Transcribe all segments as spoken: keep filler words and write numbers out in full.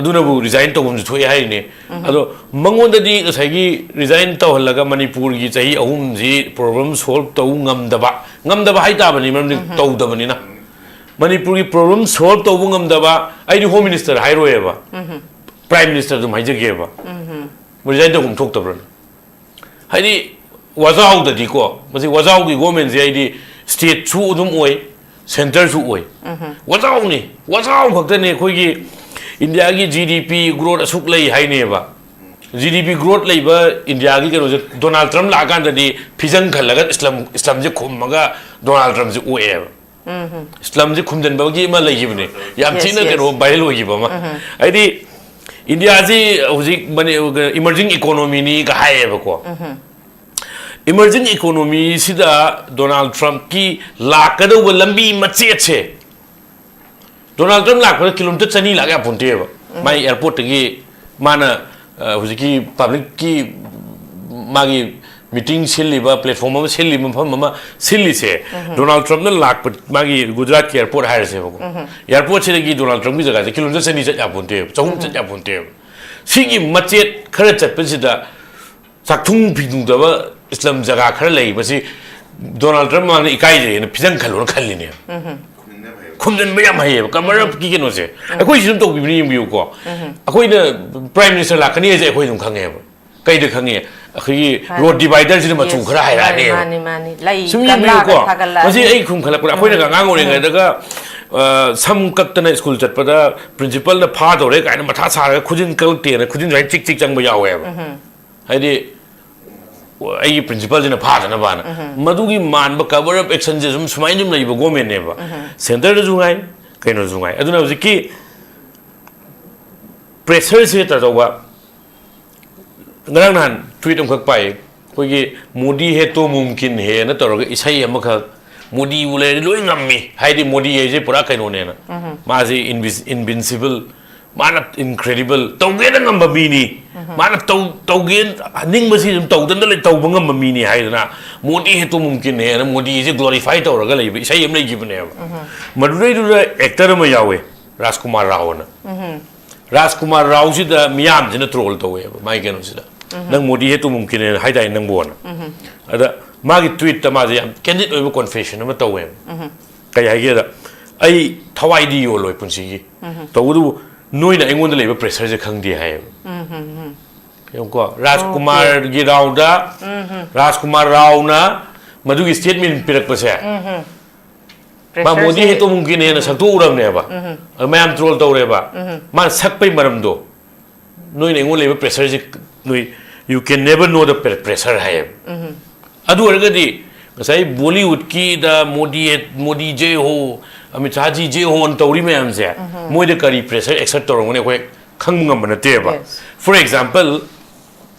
ꯑꯗꯨꯅꯕꯨ ꯔꯤꯖꯥꯏꯟ ꯇꯧꯐꯝꯁꯨ ꯊꯣꯛꯑꯦ ꯍꯥꯏꯔꯤꯅꯦ꯫ ꯑꯗꯣ ꯃꯉꯣꯟꯗꯗꯤ ꯉꯁꯥꯏꯒꯤ ꯔꯤꯖꯥꯏꯟ ꯇꯧꯍꯜꯂꯒ ꯃꯅꯤꯄꯨꯔꯒꯤ ꯆꯍꯤ ꯑꯍꯨꯝꯁꯤ ꯄ꯭ꯔꯣꯕ꯭ꯂꯦꯝ ꯁꯣꯜꯕ ꯇꯧ ꯉꯝꯗꯕ, ꯉꯝꯗꯕ ꯍꯥꯏꯇꯥꯕꯅꯤ, ꯃꯔꯝꯗꯤ ꯇꯧꯗꯕꯅꯤꯅ꯫ ꯃꯅꯤꯄꯨꯔꯒꯤ ꯄ꯭ꯔꯣꯕ꯭ꯂꯦꯝ ꯁꯣꯜꯕ ꯇꯧꯕ ꯉꯝꯗꯕ, ꯑꯩꯗꯤ ꯍꯣꯝ ꯃꯤꯅꯤꯁꯇꯔ ꯍꯥꯏꯔꯣꯏꯕ, ꯄ꯭ꯔꯥꯏꯝ ꯃꯤꯅꯤꯁꯇꯔ ꯑꯗꯨꯝ ꯍꯥꯏꯖꯒꯦꯕ꯫ ꯔꯤꯖꯥꯏꯟ ꯇꯧꯐꯝ ꯊꯣꯛꯇꯕ꯭ꯔꯅꯦ? ꯍꯥꯏꯗꯤ ꯋꯥꯖꯥꯎꯗꯗꯤꯀꯣ, ꯃꯁꯤ ꯋꯥꯖꯥꯎꯒꯤ ꯒꯣꯔꯃꯦꯟꯁꯦ ꯑꯩꯗꯤ ꯁ꯭ꯇꯦꯠꯁꯨ ꯑꯗꯨꯝ ꯑꯣꯏ, ꯁꯦꯟꯇꯔꯁꯨ ꯑꯣꯏ꯫ ꯋꯥꯖꯥꯎꯅꯤ, ꯋꯥꯖꯥꯎ ꯈꯛꯇꯅꯤ꯫ ꯑꯩꯈꯣꯏꯒꯤ ꯏꯟꯗꯤꯌꯥꯒꯤ ꯖꯤ ꯗꯤ ꯄꯤ ꯒ꯭ꯔꯣꯠ ꯑꯁꯨꯛ ꯂꯩ ꯍꯥꯏꯅꯦꯕ꯫ ꯖꯤ ꯗꯤ ꯄꯤ ꯒ꯭ꯔꯣꯠ ꯂꯩꯕ ꯏꯟꯗꯤꯌꯥꯒꯤ ꯀꯩꯅꯣꯁꯦ ꯗꯣꯅꯥꯜꯗ ꯇ꯭ꯔꯝꯞ ꯂꯥꯛꯑꯀꯥꯟꯗꯗꯤ ꯐꯤꯖꯪ ꯈꯜꯂꯒ ꯏꯁꯂꯝ, ꯏꯁꯂꯝꯁꯦ ꯈꯨꯝꯃꯒ ꯗꯣꯅꯥꯜꯗ ꯇ꯭ꯔꯝꯞꯁꯦ ꯑꯣꯛꯑꯦꯕ꯫ ꯏꯁꯂꯝꯁꯦ ꯈꯨꯝꯖꯤꯟꯕꯒꯤ ꯑꯃ ꯂꯩꯈꯤꯕꯅꯦ, ꯌꯥꯝ Yes, ꯊꯤꯅ yes. ꯀꯩꯅꯣ ꯚꯥꯏꯔꯦꯜ ꯑꯣꯏꯈꯤꯕ ꯑꯃ꯫ ꯍꯥꯏꯗꯤ ꯏꯟꯗꯤꯌꯥꯁꯤ ꯍꯧꯖꯤꯛ ꯏꯃꯔꯖꯤꯡ ꯏꯀꯣꯅꯣꯃꯤꯅꯤꯒ ꯍꯥꯏꯌꯦꯕꯀꯣ꯫ ꯏꯃꯔꯖꯤꯡ ꯏꯀꯣꯅꯣꯃꯤꯁꯤꯗ ꯗꯣꯅꯥꯜꯗ ꯇ꯭ꯔꯝꯞꯀꯤ ꯂꯥꯛꯀꯗꯧꯕ ꯂꯝꯕꯤ ꯃꯆꯦꯠꯁꯦ, ꯗꯣꯅꯥꯜꯗ ꯇ꯭ꯔꯝꯞ ꯂꯥꯛꯄꯗ ꯀꯤꯂꯣꯃꯤꯇꯔ ꯆꯅꯤ ꯂꯥꯛ ꯌꯥꯄꯣꯟꯇꯦꯕ꯫ ꯃꯥꯏ ꯑꯦꯌꯥꯔꯄꯣꯔꯠꯇꯒꯤ ꯃꯥꯅ, ꯑ, ꯍꯧꯖꯤꯛꯀꯤ ꯄꯕ꯭ꯂꯤꯛꯀꯤ ꯃꯥꯒꯤ ꯃꯤꯇꯤꯡ ꯁꯤꯜꯂꯤꯕ, ꯄ꯭ꯂꯦꯠꯐꯣꯝ ꯑꯃ ꯁꯤꯜꯂꯤꯕ, ꯃꯐꯝ ꯑꯃ ꯁꯤꯜꯂꯤꯁꯦ, ꯗꯣꯅꯥꯜꯗ ꯇ꯭ꯔꯝꯞꯅ ꯂꯥꯛꯄ, ꯃꯥꯒꯤ ꯒꯨꯖꯔꯥꯠꯀꯤ ꯑꯦꯌꯥꯔꯄꯣꯔꯠ ꯍꯥꯏꯔꯁꯦꯕꯀꯣ, ꯑꯦꯌꯥꯔꯄꯣꯔꯠꯁꯤꯗꯒꯤ ꯗꯣꯅꯥꯜꯗ ꯇ꯭ꯔꯝꯞꯀꯤ ꯖꯒꯥꯁꯦ ꯀꯤꯂꯣꯃꯤꯇꯔ ꯆꯅꯤ ꯆꯠ ꯌꯥꯄꯣꯟꯇꯦꯕ, ꯆꯍꯨꯝ ꯆꯠ ꯌꯥꯄꯣꯟꯇꯦꯕ꯫ ꯁꯤꯒꯤ ꯃꯆꯦꯠ ꯈꯔ ꯆꯠꯄꯁꯤꯗ ꯆꯥꯛꯊꯨꯡ ꯐꯤꯗꯨꯗꯕ ꯏꯁꯂꯝ ꯖꯒꯥ ꯈꯔ ꯂꯩ, ꯃꯁꯤ ꯗꯣꯅꯥꯜꯗ ꯇ꯭ꯔꯝꯞ ꯃꯥꯅ ꯏꯀꯥꯏꯖꯩꯅ ꯐꯤꯖꯪ ꯈꯜꯂꯣꯅ ꯈꯜꯂꯤꯅꯦꯕ꯫ ꯈꯨꯝꯖꯤꯟꯕ ꯌꯥꯝ ꯍꯩꯌꯦꯕ, ꯀꯚꯔ ꯑꯞꯀꯤ ꯀꯩꯅꯣꯁꯦ꯫ ꯑꯩꯈꯣꯏꯁꯨ ꯑꯗꯨꯝ ꯇꯧꯕꯤꯕꯅꯤ, ꯌꯦꯡꯕꯤꯌꯨꯀꯣ꯫ ꯑꯩꯈꯣꯏꯅ ꯄ꯭ꯔꯥꯏꯝ ꯃꯤꯅꯤꯁꯇꯔ ꯂꯥꯛꯀꯅꯤ ꯍꯥꯏꯁꯦ ꯑꯩꯈꯣꯏ ꯑꯗꯨꯝ ꯈꯪꯉꯦꯕ꯫ ꯀꯩꯗ ꯈꯪꯉꯦ? ꯑꯩꯈꯣꯏꯒꯤ ꯃꯥꯅꯤ꯫ ꯔꯣꯗ ꯗꯤꯚꯥꯏꯗꯔꯁꯤꯅ ꯃꯆꯨ Yes, ꯈꯔ ꯃꯥꯅꯤ, ꯍꯥꯏꯔꯛꯑꯅꯦꯕ꯫ ꯃꯥꯅꯤ, ꯃꯥꯅꯤ꯫ ꯂꯩ ꯁꯨꯝ ꯒꯝꯂꯥꯒ ꯌꯦꯡꯕꯤꯌꯨꯀꯣ, ꯊꯥꯒꯠꯂꯛꯑꯅꯤ꯫ ꯃꯁꯤ ꯑꯩ ꯁꯨꯝ ꯈꯜꯂꯛꯄꯗ, ꯑꯩꯈꯣꯏꯅꯒ ꯑꯉꯥꯡ ꯑꯣꯏꯔꯤꯉꯩꯗꯒ, ꯑ, ꯁꯝ ꯀꯛꯇꯅ ꯁ꯭ꯀꯨꯜ ꯆꯠꯄꯗ ꯄ꯭ꯔꯤꯟꯁꯤꯄꯜꯅ ꯐꯥꯗꯧꯔꯦ ꯀꯥꯏꯅ ꯃꯊꯥ ꯁꯥꯔꯒ ꯈꯨꯖꯤꯟ ꯀꯛꯂꯛꯇꯦꯅ ꯈꯨꯖꯤꯟ ꯁꯨꯃꯥꯏꯅ ꯆꯤꯛ ꯆꯤꯛ ꯆꯪꯕ ꯌꯥꯎꯋꯦꯕ꯫ ꯍꯥꯏꯗꯤ ꯑꯩꯒꯤ ꯄ꯭ꯔꯤꯟꯁꯤꯄꯜꯁꯤꯅ ꯐꯥꯗꯅꯕꯅ꯫ ꯃꯗꯨꯒꯤ ꯃꯥꯟꯕ ꯀꯚꯔ ꯑꯞ ꯑꯦꯛꯁꯟꯁꯦ ꯁꯨꯝ ꯁꯨꯃꯥꯏꯅ ꯁꯨꯝ ꯂꯩꯕ ꯒꯣꯔꯃꯦꯟꯅꯦꯕ꯫ ꯁꯦꯟꯇꯔꯗꯁꯨ ꯉꯥꯏ, ꯀꯩꯅꯣꯁꯨ ꯉꯥꯏ꯫ ꯑꯗꯨꯅ ꯍꯧꯖꯤꯛꯀꯤ ꯄ꯭ꯔꯦꯁꯔꯁꯦ ꯇꯧꯕ, ꯉꯔꯥꯡ ꯅꯍꯥꯟ ꯇ꯭ꯋꯤꯠ ꯑꯃꯈꯛ ꯄꯥꯏ, ꯑꯩꯈꯣꯏꯒꯤ "ꯃꯣꯗꯤ ꯍꯦ ꯇꯣ ꯃꯨꯝꯀꯤꯟ ꯍꯦꯅ" ꯇꯧꯔꯒ ꯏꯁꯩ ꯑꯃꯈꯛ, "ꯃꯣꯗꯤꯕꯨ ꯂꯩꯔꯗꯤ ꯂꯣꯏ ꯉꯝꯃꯤ", ꯍꯥꯏꯗꯤ ꯃꯣꯗꯤ ꯍꯥꯏꯁꯦ ꯄꯨꯔꯥ ꯀꯩꯅꯣꯅꯦꯅ, ꯃꯥꯁꯤ ꯏꯟꯕꯤꯟꯁꯤꯕꯜ, ꯃꯥꯅ ꯏꯟꯀ꯭ꯔꯦꯗꯤꯕꯜ, ꯇꯧꯒꯦꯅ ꯉꯝꯕ ꯃꯤꯅꯤ, ꯃꯥꯅ ꯇꯧ ꯇꯧꯒꯦ ꯅꯤꯡꯕꯁꯤ ꯑꯗꯨꯝ ꯇꯧꯗꯅ ꯂꯩ, ꯇꯧꯕ ꯉꯝꯕ ꯃꯤꯅꯤ ꯍꯥꯏꯗꯅ "ꯃꯣꯗꯤ ꯍꯦ ꯇꯣ ꯃꯨꯝꯀꯤꯟ ꯍꯦꯅ" ꯃꯣꯗꯤꯁꯦ ꯒ꯭ꯂꯣꯔꯤꯐꯥꯏ ꯇꯧꯔꯒ ꯂꯩꯕ ꯏꯁꯩ ꯑꯃ ꯂꯩꯈꯤꯕꯅꯦꯕ꯫ ꯃꯗꯨꯗꯩꯗꯨꯗ ꯑꯦꯛꯇꯔ ꯑꯃ ꯌꯥꯎꯋꯦ, ꯔꯥꯖꯀꯨꯃꯥꯔ ꯔꯥꯎ ꯑꯅ꯫ ꯔꯥꯖꯀꯨꯃꯥꯔ ꯔꯥꯎꯁꯤꯗ ꯃꯤꯌꯥꯝꯁꯤꯅ ꯇ꯭ꯔꯣꯜ ꯇꯧꯋꯦꯕ ꯃꯥꯒꯤ ꯀꯩꯅꯣꯁꯤꯗ꯫ ꯅꯪ ꯃꯣꯗꯤ ꯍꯦ ꯇꯨ ꯃꯨꯝꯀꯤꯟ ꯍꯦꯅ ꯍꯥꯏꯗꯥꯏ ꯅꯪꯕꯨꯅ? ꯑꯗ ꯃꯥꯒꯤ ꯇ꯭ꯋꯤꯠꯇ ꯃꯥꯁꯦ ꯌꯥꯝ ꯀꯦꯟꯗꯤꯠ ꯑꯣꯏꯕ ꯀꯣꯟꯐꯦꯁꯟ ꯑꯃ ꯇꯧꯋꯦꯕ꯫ ꯀꯩ ꯍꯥꯏꯒꯦꯗ, "ꯑꯩ ꯊꯋꯥꯏꯗꯤ ꯌꯣꯜꯂꯣꯏ ꯄꯨꯟꯁꯤꯒꯤ, ꯇꯧꯕꯇꯕꯨ ꯅꯣꯏꯅ ꯑꯩꯉꯣꯟꯗ ꯂꯩꯕ ꯄ꯭ꯔꯦꯁꯔꯁꯦ ꯈꯪꯗꯦ" ꯍꯥꯏꯌꯦꯕ꯫ ꯌꯦꯡꯉꯨꯀꯣ, ꯔꯥꯖꯀꯨꯃꯥꯔꯒꯤ ꯔꯥꯎꯗ, ꯔꯥꯖꯀꯨꯃꯥꯔ ꯔꯥꯎꯅ ꯃꯗꯨꯒꯤ ꯁ꯭ꯇꯦꯠꯃꯦꯟ ꯄꯤꯔꯛꯄꯁꯦ, ꯃꯥ ꯃꯣꯗꯤ ꯍꯦ ꯇꯣ ꯃꯨꯝꯀꯤꯟ ꯍꯦꯅ ꯁꯛꯇꯣꯛꯎꯔꯕꯅꯦꯕ꯫ ꯑꯗ ꯃꯌꯥꯝ ꯇ꯭ꯔꯣꯜ ꯇꯧꯔꯦꯕ꯫ ꯃꯥꯅ ꯁꯛꯄꯩ ꯃꯔꯝꯗꯣ, "ꯅꯣꯏꯅ ꯑꯩꯉꯣꯟꯗ ꯂꯩꯕ ꯄ꯭ꯔꯦꯁꯔꯁꯦ, ꯅꯣꯏ, you can never know the pre- pressure" ꯍꯥꯏꯌꯦꯕ꯫ ꯑꯗꯨ ꯑꯣꯏꯔꯒꯗꯤ ꯉꯁꯥꯏ ꯕꯣꯂꯤꯋꯨꯗꯀꯤꯗ ꯃꯣꯗꯤ ꯃꯣꯗꯤ ꯖꯦ ꯍꯣ, ꯑꯃꯤꯠ ꯁꯥꯍ ꯖꯤ ꯖꯦ ꯍꯣꯅ ꯇꯧꯔꯤ ꯃꯌꯥꯝꯁꯦ, ꯃꯣꯏꯗ ꯀꯔꯤ ꯄ꯭ꯔꯦꯁꯔ ꯑꯦꯛꯁꯔꯠ ꯇꯧꯔꯝꯒꯅꯤ ꯑꯩꯈꯣꯏ ꯈꯪꯕ ꯉꯝꯕ ꯅꯠꯇꯦꯕ꯫ Yes. For example,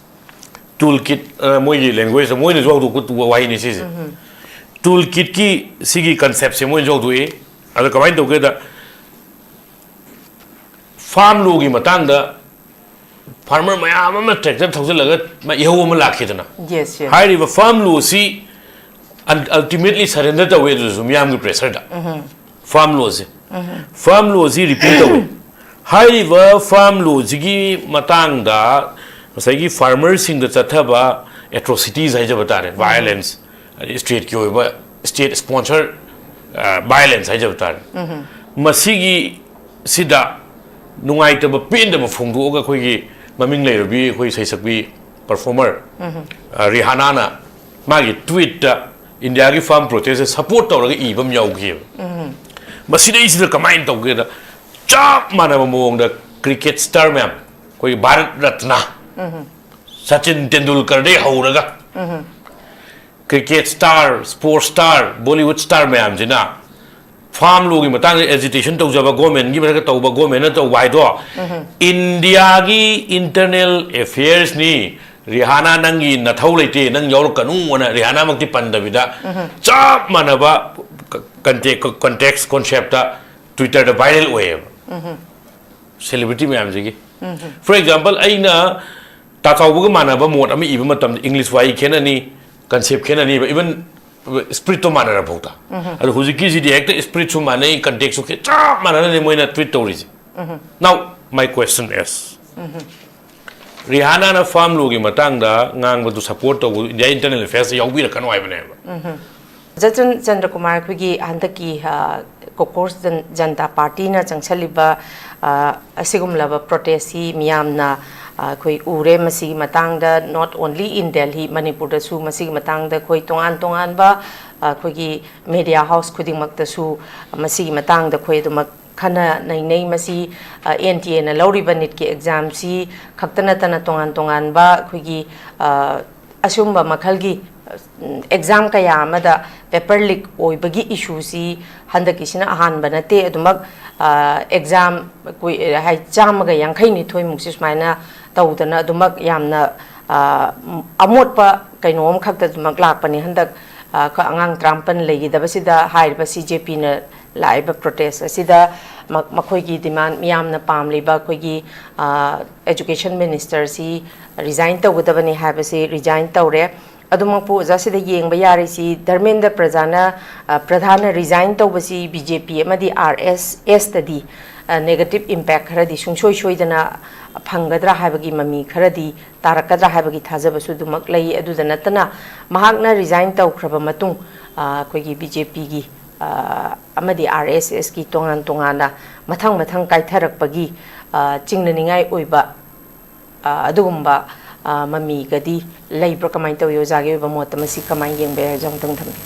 tool kit, ꯃꯣꯏꯒꯤ ꯂꯦꯡꯒ꯭ꯋꯦꯖꯇ ꯃꯣꯏꯅꯁꯨ ꯍꯧꯗꯣꯛꯄ ꯋꯥꯍꯩꯅꯤ ꯁꯤꯁꯦ꯫ ꯇꯨꯜ ꯀꯤꯠꯀꯤ ꯁꯤꯒꯤ ꯀꯟꯁꯦꯞꯁꯦ ꯃꯣꯏꯅꯁꯨ ꯍꯧꯗꯣꯛꯏ꯫ ꯑꯗꯣ ꯀꯃꯥꯏꯅ ꯇꯧꯒꯦꯗ, ꯐꯥꯔꯝ ꯂꯣꯒꯤ ꯃꯇꯥꯡꯗ ꯐꯥꯔꯃꯔ ꯃꯌꯥꯝ ꯑꯃ ꯇ꯭ꯔꯦꯛꯇꯔ ꯊꯧꯖꯤꯜꯂꯒ ꯃ- ꯏꯍꯧ ꯑꯃ ꯂꯥꯛꯈꯤꯗꯅ꯫ Yes, yes. ꯍꯥꯏꯔꯤꯕ ꯐꯥꯔꯝ ꯂꯣꯁꯤ ꯑꯜꯇꯤꯃꯦꯠꯂꯤ ꯁꯔꯦꯟꯗꯔ ꯇꯧꯋꯦ ꯑꯗꯨꯁꯨ ꯃꯤꯌꯥꯝꯒꯤ ꯄ꯭ꯔꯦꯁꯔꯗ꯫ ꯐꯥꯔꯝ ꯂꯣꯁꯦ, ꯐꯥꯔꯝ ꯂꯣꯁꯤ ꯔꯤꯄꯤꯜ ꯇꯧꯋꯦ꯫ ꯍꯥꯏꯔꯤꯕ ꯐꯥꯔꯝ ꯂꯣꯁꯤꯒꯤ ꯃꯇꯥꯡꯗ ꯉꯁꯥꯏꯒꯤ ꯐꯥꯔꯃꯔꯁꯤꯡꯗ ꯆꯠꯊꯕ ꯑꯦꯇ꯭ꯔꯣꯁꯤꯇꯤꯁ ꯍꯥꯏꯖꯕ ꯇꯥꯔꯦ, ꯚꯥꯏꯑꯣꯂꯦꯟꯁ, ꯍꯥꯏꯗꯤ ꯁ꯭ꯇꯦꯠꯀꯤ ꯑꯣꯏꯕ, ꯁ꯭ꯇꯦꯠ ꯁ꯭ꯄꯣꯟꯁꯔ ꯚꯥꯏꯑꯣꯂꯦꯟꯁ ꯍꯥꯏꯖꯕ ꯇꯥꯔꯦ꯫ ꯃꯁꯤꯒꯤ ꯁꯤꯗ ꯅꯨꯡꯉꯥꯏꯇꯕ ꯄꯦꯟꯗꯕ ꯐꯣꯡꯗꯣꯛꯑꯒ ꯑꯩꯈꯣꯏꯒꯤ ꯃꯃꯤꯡ ꯂꯩꯔꯕꯤ ꯑꯩꯈꯣꯏ ꯁꯩꯁꯛꯄꯤ ꯄꯔꯐꯣꯔꯃꯔ ꯔꯤꯍꯥꯅꯥꯅ ꯃꯥꯒꯤ ꯇ꯭ꯋꯤꯠꯇ ꯏꯟꯗꯤꯌꯥꯒꯤ ꯐꯥꯔꯝ ꯄ꯭ꯔꯣꯇꯦꯁꯁꯦ ꯁꯄꯣꯔꯠ ꯇꯧꯔꯒ ꯏꯕ ꯑꯃ ꯌꯥꯎꯈꯤꯑꯕ꯫ ꯃꯁꯤꯗꯩꯁꯤꯗ ꯀꯃꯥꯏꯅ ꯇꯧꯒꯦꯗ, ꯆꯞ ꯃꯥꯟꯅꯕ ꯃꯑꯣꯡꯗ ꯀ꯭ꯔꯤꯀꯦꯠ ꯁ꯭ꯇꯥꯔ ꯃꯌꯥꯝ, ꯑꯩꯈꯣꯏꯒꯤ ꯚꯥꯔꯠ ꯔꯠꯅ, ꯁꯆꯤꯟ ꯇꯦꯟꯗꯨꯜꯀꯔꯗꯩ ꯍꯧꯔꯒ cricket star, sports star, Bollywood star ꯃꯌꯥꯝꯁꯤꯅ ꯐꯥꯔꯝ ꯂꯣꯒꯤ ꯃꯇꯥꯡꯗ ꯑꯦꯖꯤꯇꯦꯁꯟ ꯇꯧꯖꯕ, ꯒꯣꯔꯃꯦꯟꯒꯤ ꯃꯊꯛꯇ ꯇꯧꯕ, ꯒꯣꯔꯃꯦꯟꯅ ꯇꯧꯕ ꯍꯥꯏꯗꯣ ꯏꯟꯗꯤꯌꯥꯒꯤ ꯏꯟꯇꯔꯅꯦꯜ ꯑꯦꯐꯤꯌꯔꯁꯅꯤ꯫ ꯔꯤꯍꯥꯅꯥ, ꯅꯪꯒꯤ ꯅꯊꯧ ꯂꯩꯇꯦ, ꯅꯪ ꯌꯥꯎꯔꯛꯀꯅꯨ ꯑꯅ ꯔꯤꯍꯥꯅꯥꯃꯛꯇꯤ ꯄꯟꯗꯕꯤꯗ ꯆꯞ ꯃꯥꯟꯅꯕ ꯀꯟꯇꯦꯛꯁ, ꯀꯣꯟꯁꯦꯞꯇ ꯇ꯭ꯋꯤꯇꯔꯗ ꯚꯥꯏꯔꯦꯜ ꯑꯣꯏꯌꯦꯕ꯫ ꯁꯦꯂꯤꯕ꯭ꯔꯤꯇꯤ ꯃꯌꯥꯝꯁꯤꯒꯤ꯫ ꯐꯣꯔ ꯑꯦꯛꯖꯥꯝꯄꯜ, ꯑꯩꯅ ꯇꯥꯆꯥꯎꯕꯒ ꯃꯥꯟꯅꯕ ꯃꯣꯠ ꯑꯃ ꯏꯕ ꯃꯇꯝꯗ ꯏꯪꯂꯤꯁ ꯋꯥꯍꯩ ꯈꯦꯠꯅꯅꯤ, ꯀꯟꯁꯦꯞ ꯈꯦꯠꯅꯅꯤꯕ, ꯏꯚꯟ ꯁ꯭ꯄꯤꯔꯤꯠꯇꯣ ꯃꯥꯟꯅꯔ ꯐꯥꯎꯗ꯫ ꯑꯗꯣ ꯍꯧꯖꯤꯛꯀꯤꯁꯤꯗꯤ ꯍꯦꯛꯇ ꯁ꯭ꯄꯤꯔꯤꯠꯁꯨ ꯃꯥꯟꯅꯩ, ꯀꯟꯇꯦꯛꯁꯁꯨ ꯈꯦ- ꯆꯞ ꯃꯥꯟꯅꯅꯅꯦ ꯃꯣꯏꯅ ꯇ꯭ꯋꯤꯠ ꯇꯧꯔꯤꯁꯦ꯫ ꯅꯥꯎ, My question is, ꯔꯤꯍꯥꯅꯥꯅ ꯐꯥꯝ ꯂꯣꯒꯤ ꯃꯇꯥꯡꯗ ꯉꯥꯡꯕꯗꯨ ꯁꯄꯣꯔꯠ ꯇꯧꯕ ꯏꯟꯗꯤꯌꯥ ꯏꯟꯇꯔꯅꯦꯜ ꯑꯦꯐꯤꯌꯔꯁꯇ ꯌꯥꯎꯕꯤꯔꯛꯀꯅꯨ ꯍꯥꯏꯕꯅꯦꯕ꯫ ꯖꯇꯟ ꯆꯟꯗ꯭ꯔ ꯀꯨꯃꯥꯔ, ꯑꯩꯈꯣꯏꯒꯤ ꯍꯟꯗꯛꯀꯤ, ꯑ, ꯀꯣꯀ꯭ꯔꯣꯆ ꯖꯟ-, ꯖꯟꯇꯥ ꯄꯥꯔꯇꯤꯅ ꯆꯪꯁꯜꯂꯤꯕ, ꯑ, ꯑꯁꯤꯒꯨꯝꯂꯕ ꯄ꯭ꯔꯣꯇꯦꯁꯁꯤ ꯃꯤꯌꯥꯝꯅ, ꯑ, ꯑꯩꯈꯣꯏ ꯎꯔꯦ꯫ ꯃꯁꯤꯒꯤ ꯃꯇꯥꯡꯗ not only in Delhi, ꯃꯅꯤꯄꯨꯔꯗꯁꯨ ꯃꯁꯤꯒꯤ ꯃꯇꯥꯡꯗ ꯑꯩꯈꯣꯏ ꯇꯣꯉꯥꯟ ꯇꯣꯉꯥꯟꯕ, ꯑ, ꯑꯩꯈꯣꯏꯒꯤ ꯃꯦꯗꯤꯌꯥ ꯍꯥꯎꯁ ꯈꯨꯗꯤꯡꯃꯛꯇꯁꯨ ꯃꯁꯤꯒꯤ ꯃꯇꯥꯡꯗ ꯑꯩꯈꯣꯏ ꯑꯗꯨꯃꯛ ꯈꯟꯅ ꯅꯩꯅꯩ꯫ ꯃꯁꯤ, ꯑ, ꯑꯦꯟ ꯇꯤ ꯑꯦꯅ ꯂꯧꯔꯤꯕ ꯅꯤꯠꯀꯤ ꯑꯦꯛꯖꯥꯝꯁꯤ ꯈꯛꯇ ꯅꯠꯇꯅ ꯇꯣꯉꯥꯟ ꯇꯣꯉꯥꯟꯕ ꯑꯩꯈꯣꯏꯒꯤ, ꯑ, ꯑꯁꯤꯒꯨꯝꯕ ꯃꯈꯜꯒꯤ, ꯎꯝ, ꯑꯦꯛꯖꯥꯝ ꯀꯌꯥ ꯑꯃꯗ ꯄꯦꯄꯔ ꯂꯤꯛ ꯑꯣꯏꯕꯒꯤ ꯏꯁꯨꯁꯤ ꯍꯟꯗꯛꯀꯤꯁꯤꯅ ꯑꯍꯥꯟꯕ ꯅꯠꯇꯦ꯫ ꯑꯗꯨꯃꯛ, ꯑ, ꯑꯦꯛꯖꯥꯝ ꯀꯨꯏ-, ꯍꯥꯏ, ꯆꯥꯝꯃꯒ ꯌꯥꯡꯈꯩ ꯅꯤꯊꯣꯏꯃꯨꯛꯁꯤ ꯁꯨꯃꯥꯏꯅ ꯇꯧꯗꯅ ꯑꯗꯨꯃꯛ ꯌꯥꯝꯅ, ꯑ, ꯑꯃꯣꯠꯄ ꯀꯩꯅꯣ ꯑꯃꯈꯛꯇ ꯑꯗꯨꯃꯛ ꯂꯥꯛꯄꯅꯤ꯫ ꯍꯟꯗꯛ, ꯑ, ꯑꯩꯈꯣꯏ ꯑꯉꯥꯡ ꯇꯔꯥꯃꯥꯄꯟ ꯂꯩꯈꯤꯗꯕꯁꯤꯗ ꯍꯥꯏꯔꯤꯕ ꯁꯤ ꯖꯦ ꯄꯤꯅ ꯂꯥꯛꯏꯕ ꯄ꯭ꯔꯣꯇꯦꯁ ꯑꯁꯤꯗ ꯃ-, ꯃꯈꯣꯏꯒꯤ ꯗꯤꯃꯥꯟ, ꯃꯤꯌꯥꯝꯅ ꯄꯥꯝꯂꯤꯕ ꯑꯩꯈꯣꯏꯒꯤ, ꯑ, ꯑꯦꯖꯨꯀꯦꯁꯟ ꯃꯤꯅꯤꯁꯇꯔꯁꯤ ꯔꯤꯖꯥꯏꯟ ꯇꯧꯒꯗꯕꯅꯤ ꯍꯥꯏꯕꯁꯤ ꯔꯤꯖꯥꯏꯟ ꯇꯧꯔꯦ꯫ ꯑꯗꯨꯃꯛꯄꯨ ꯑꯣꯖꯥ, ꯁꯤꯗ ꯌꯦꯡꯕ ꯌꯥꯔꯤꯁꯤ ꯙꯔꯃꯦꯟꯗ꯭ꯔ ꯄ꯭ꯔꯖꯥꯅ, ꯑ, ꯄ꯭ꯔꯙꯥꯟꯅ ꯔꯤꯖꯥꯏꯟ ꯇꯧꯕꯁꯤ ꯕꯤ ꯖꯦ ꯄꯤ ꯑꯃꯗꯤ ꯑꯥꯔ ꯑꯦꯁ ꯑꯦꯁꯇꯗꯤ, ꯑ, ꯅꯦꯒꯦꯇꯤꯚ ꯏꯝꯄꯦꯛ ꯈꯔꯗꯤ ꯁꯨꯡꯁꯣꯏ ꯁꯣꯏꯗꯅ ꯐꯪꯒꯗ꯭ꯔꯥ ꯍꯥꯏꯕꯒꯤ ꯃꯃꯤ ꯈꯔꯗꯤ ꯇꯥꯔꯛꯀꯗ꯭ꯔꯥ ꯍꯥꯏꯕꯒꯤ ꯊꯥꯖꯕꯁꯨ ꯑꯗꯨꯃꯛ ꯂꯩ꯫ ꯑꯗꯨꯗ ꯅꯠꯇꯅ ꯃꯍꯥꯛꯅ ꯔꯤꯖꯥꯏꯟ ꯇꯧꯈ꯭ꯔꯕ ꯃꯇꯨꯡ, ꯑ, ꯑꯩꯈꯣꯏꯒꯤ ꯕꯤ ꯖꯦ ꯄꯤꯒꯤ, ꯑ, ꯑꯃꯗꯤ ꯑꯥꯔ ꯑꯦꯁ ꯑꯦꯁꯀꯤ ꯇꯣꯉꯥꯟ ꯇꯣꯉꯥꯟꯅ ꯃꯊꯪ ꯃꯊꯪ ꯀꯥꯏꯊꯔꯛꯄꯒꯤ, ꯑ, ꯆꯤꯡꯅꯅꯤꯡꯉꯥꯏ ꯑꯣꯏꯕ, ꯑ, ꯑꯗꯨꯒꯨꯝꯕ, ꯑ, ꯃꯃꯤꯒꯗꯤ ꯂꯩꯕ꯭ꯔꯥ? ꯀꯃꯥꯏꯅ ꯇꯧꯏ? ꯑꯣꯖꯥꯒꯤ ꯑꯣꯏꯕ ꯃꯣꯠꯇ ꯃꯁꯤ ꯀꯃꯥꯏꯅ ꯌꯦꯡꯕ ꯌꯥꯏ? ꯑꯣꯖꯥ ꯑꯃꯨꯛꯇꯪ ꯊꯝꯕꯤꯌꯨ꯫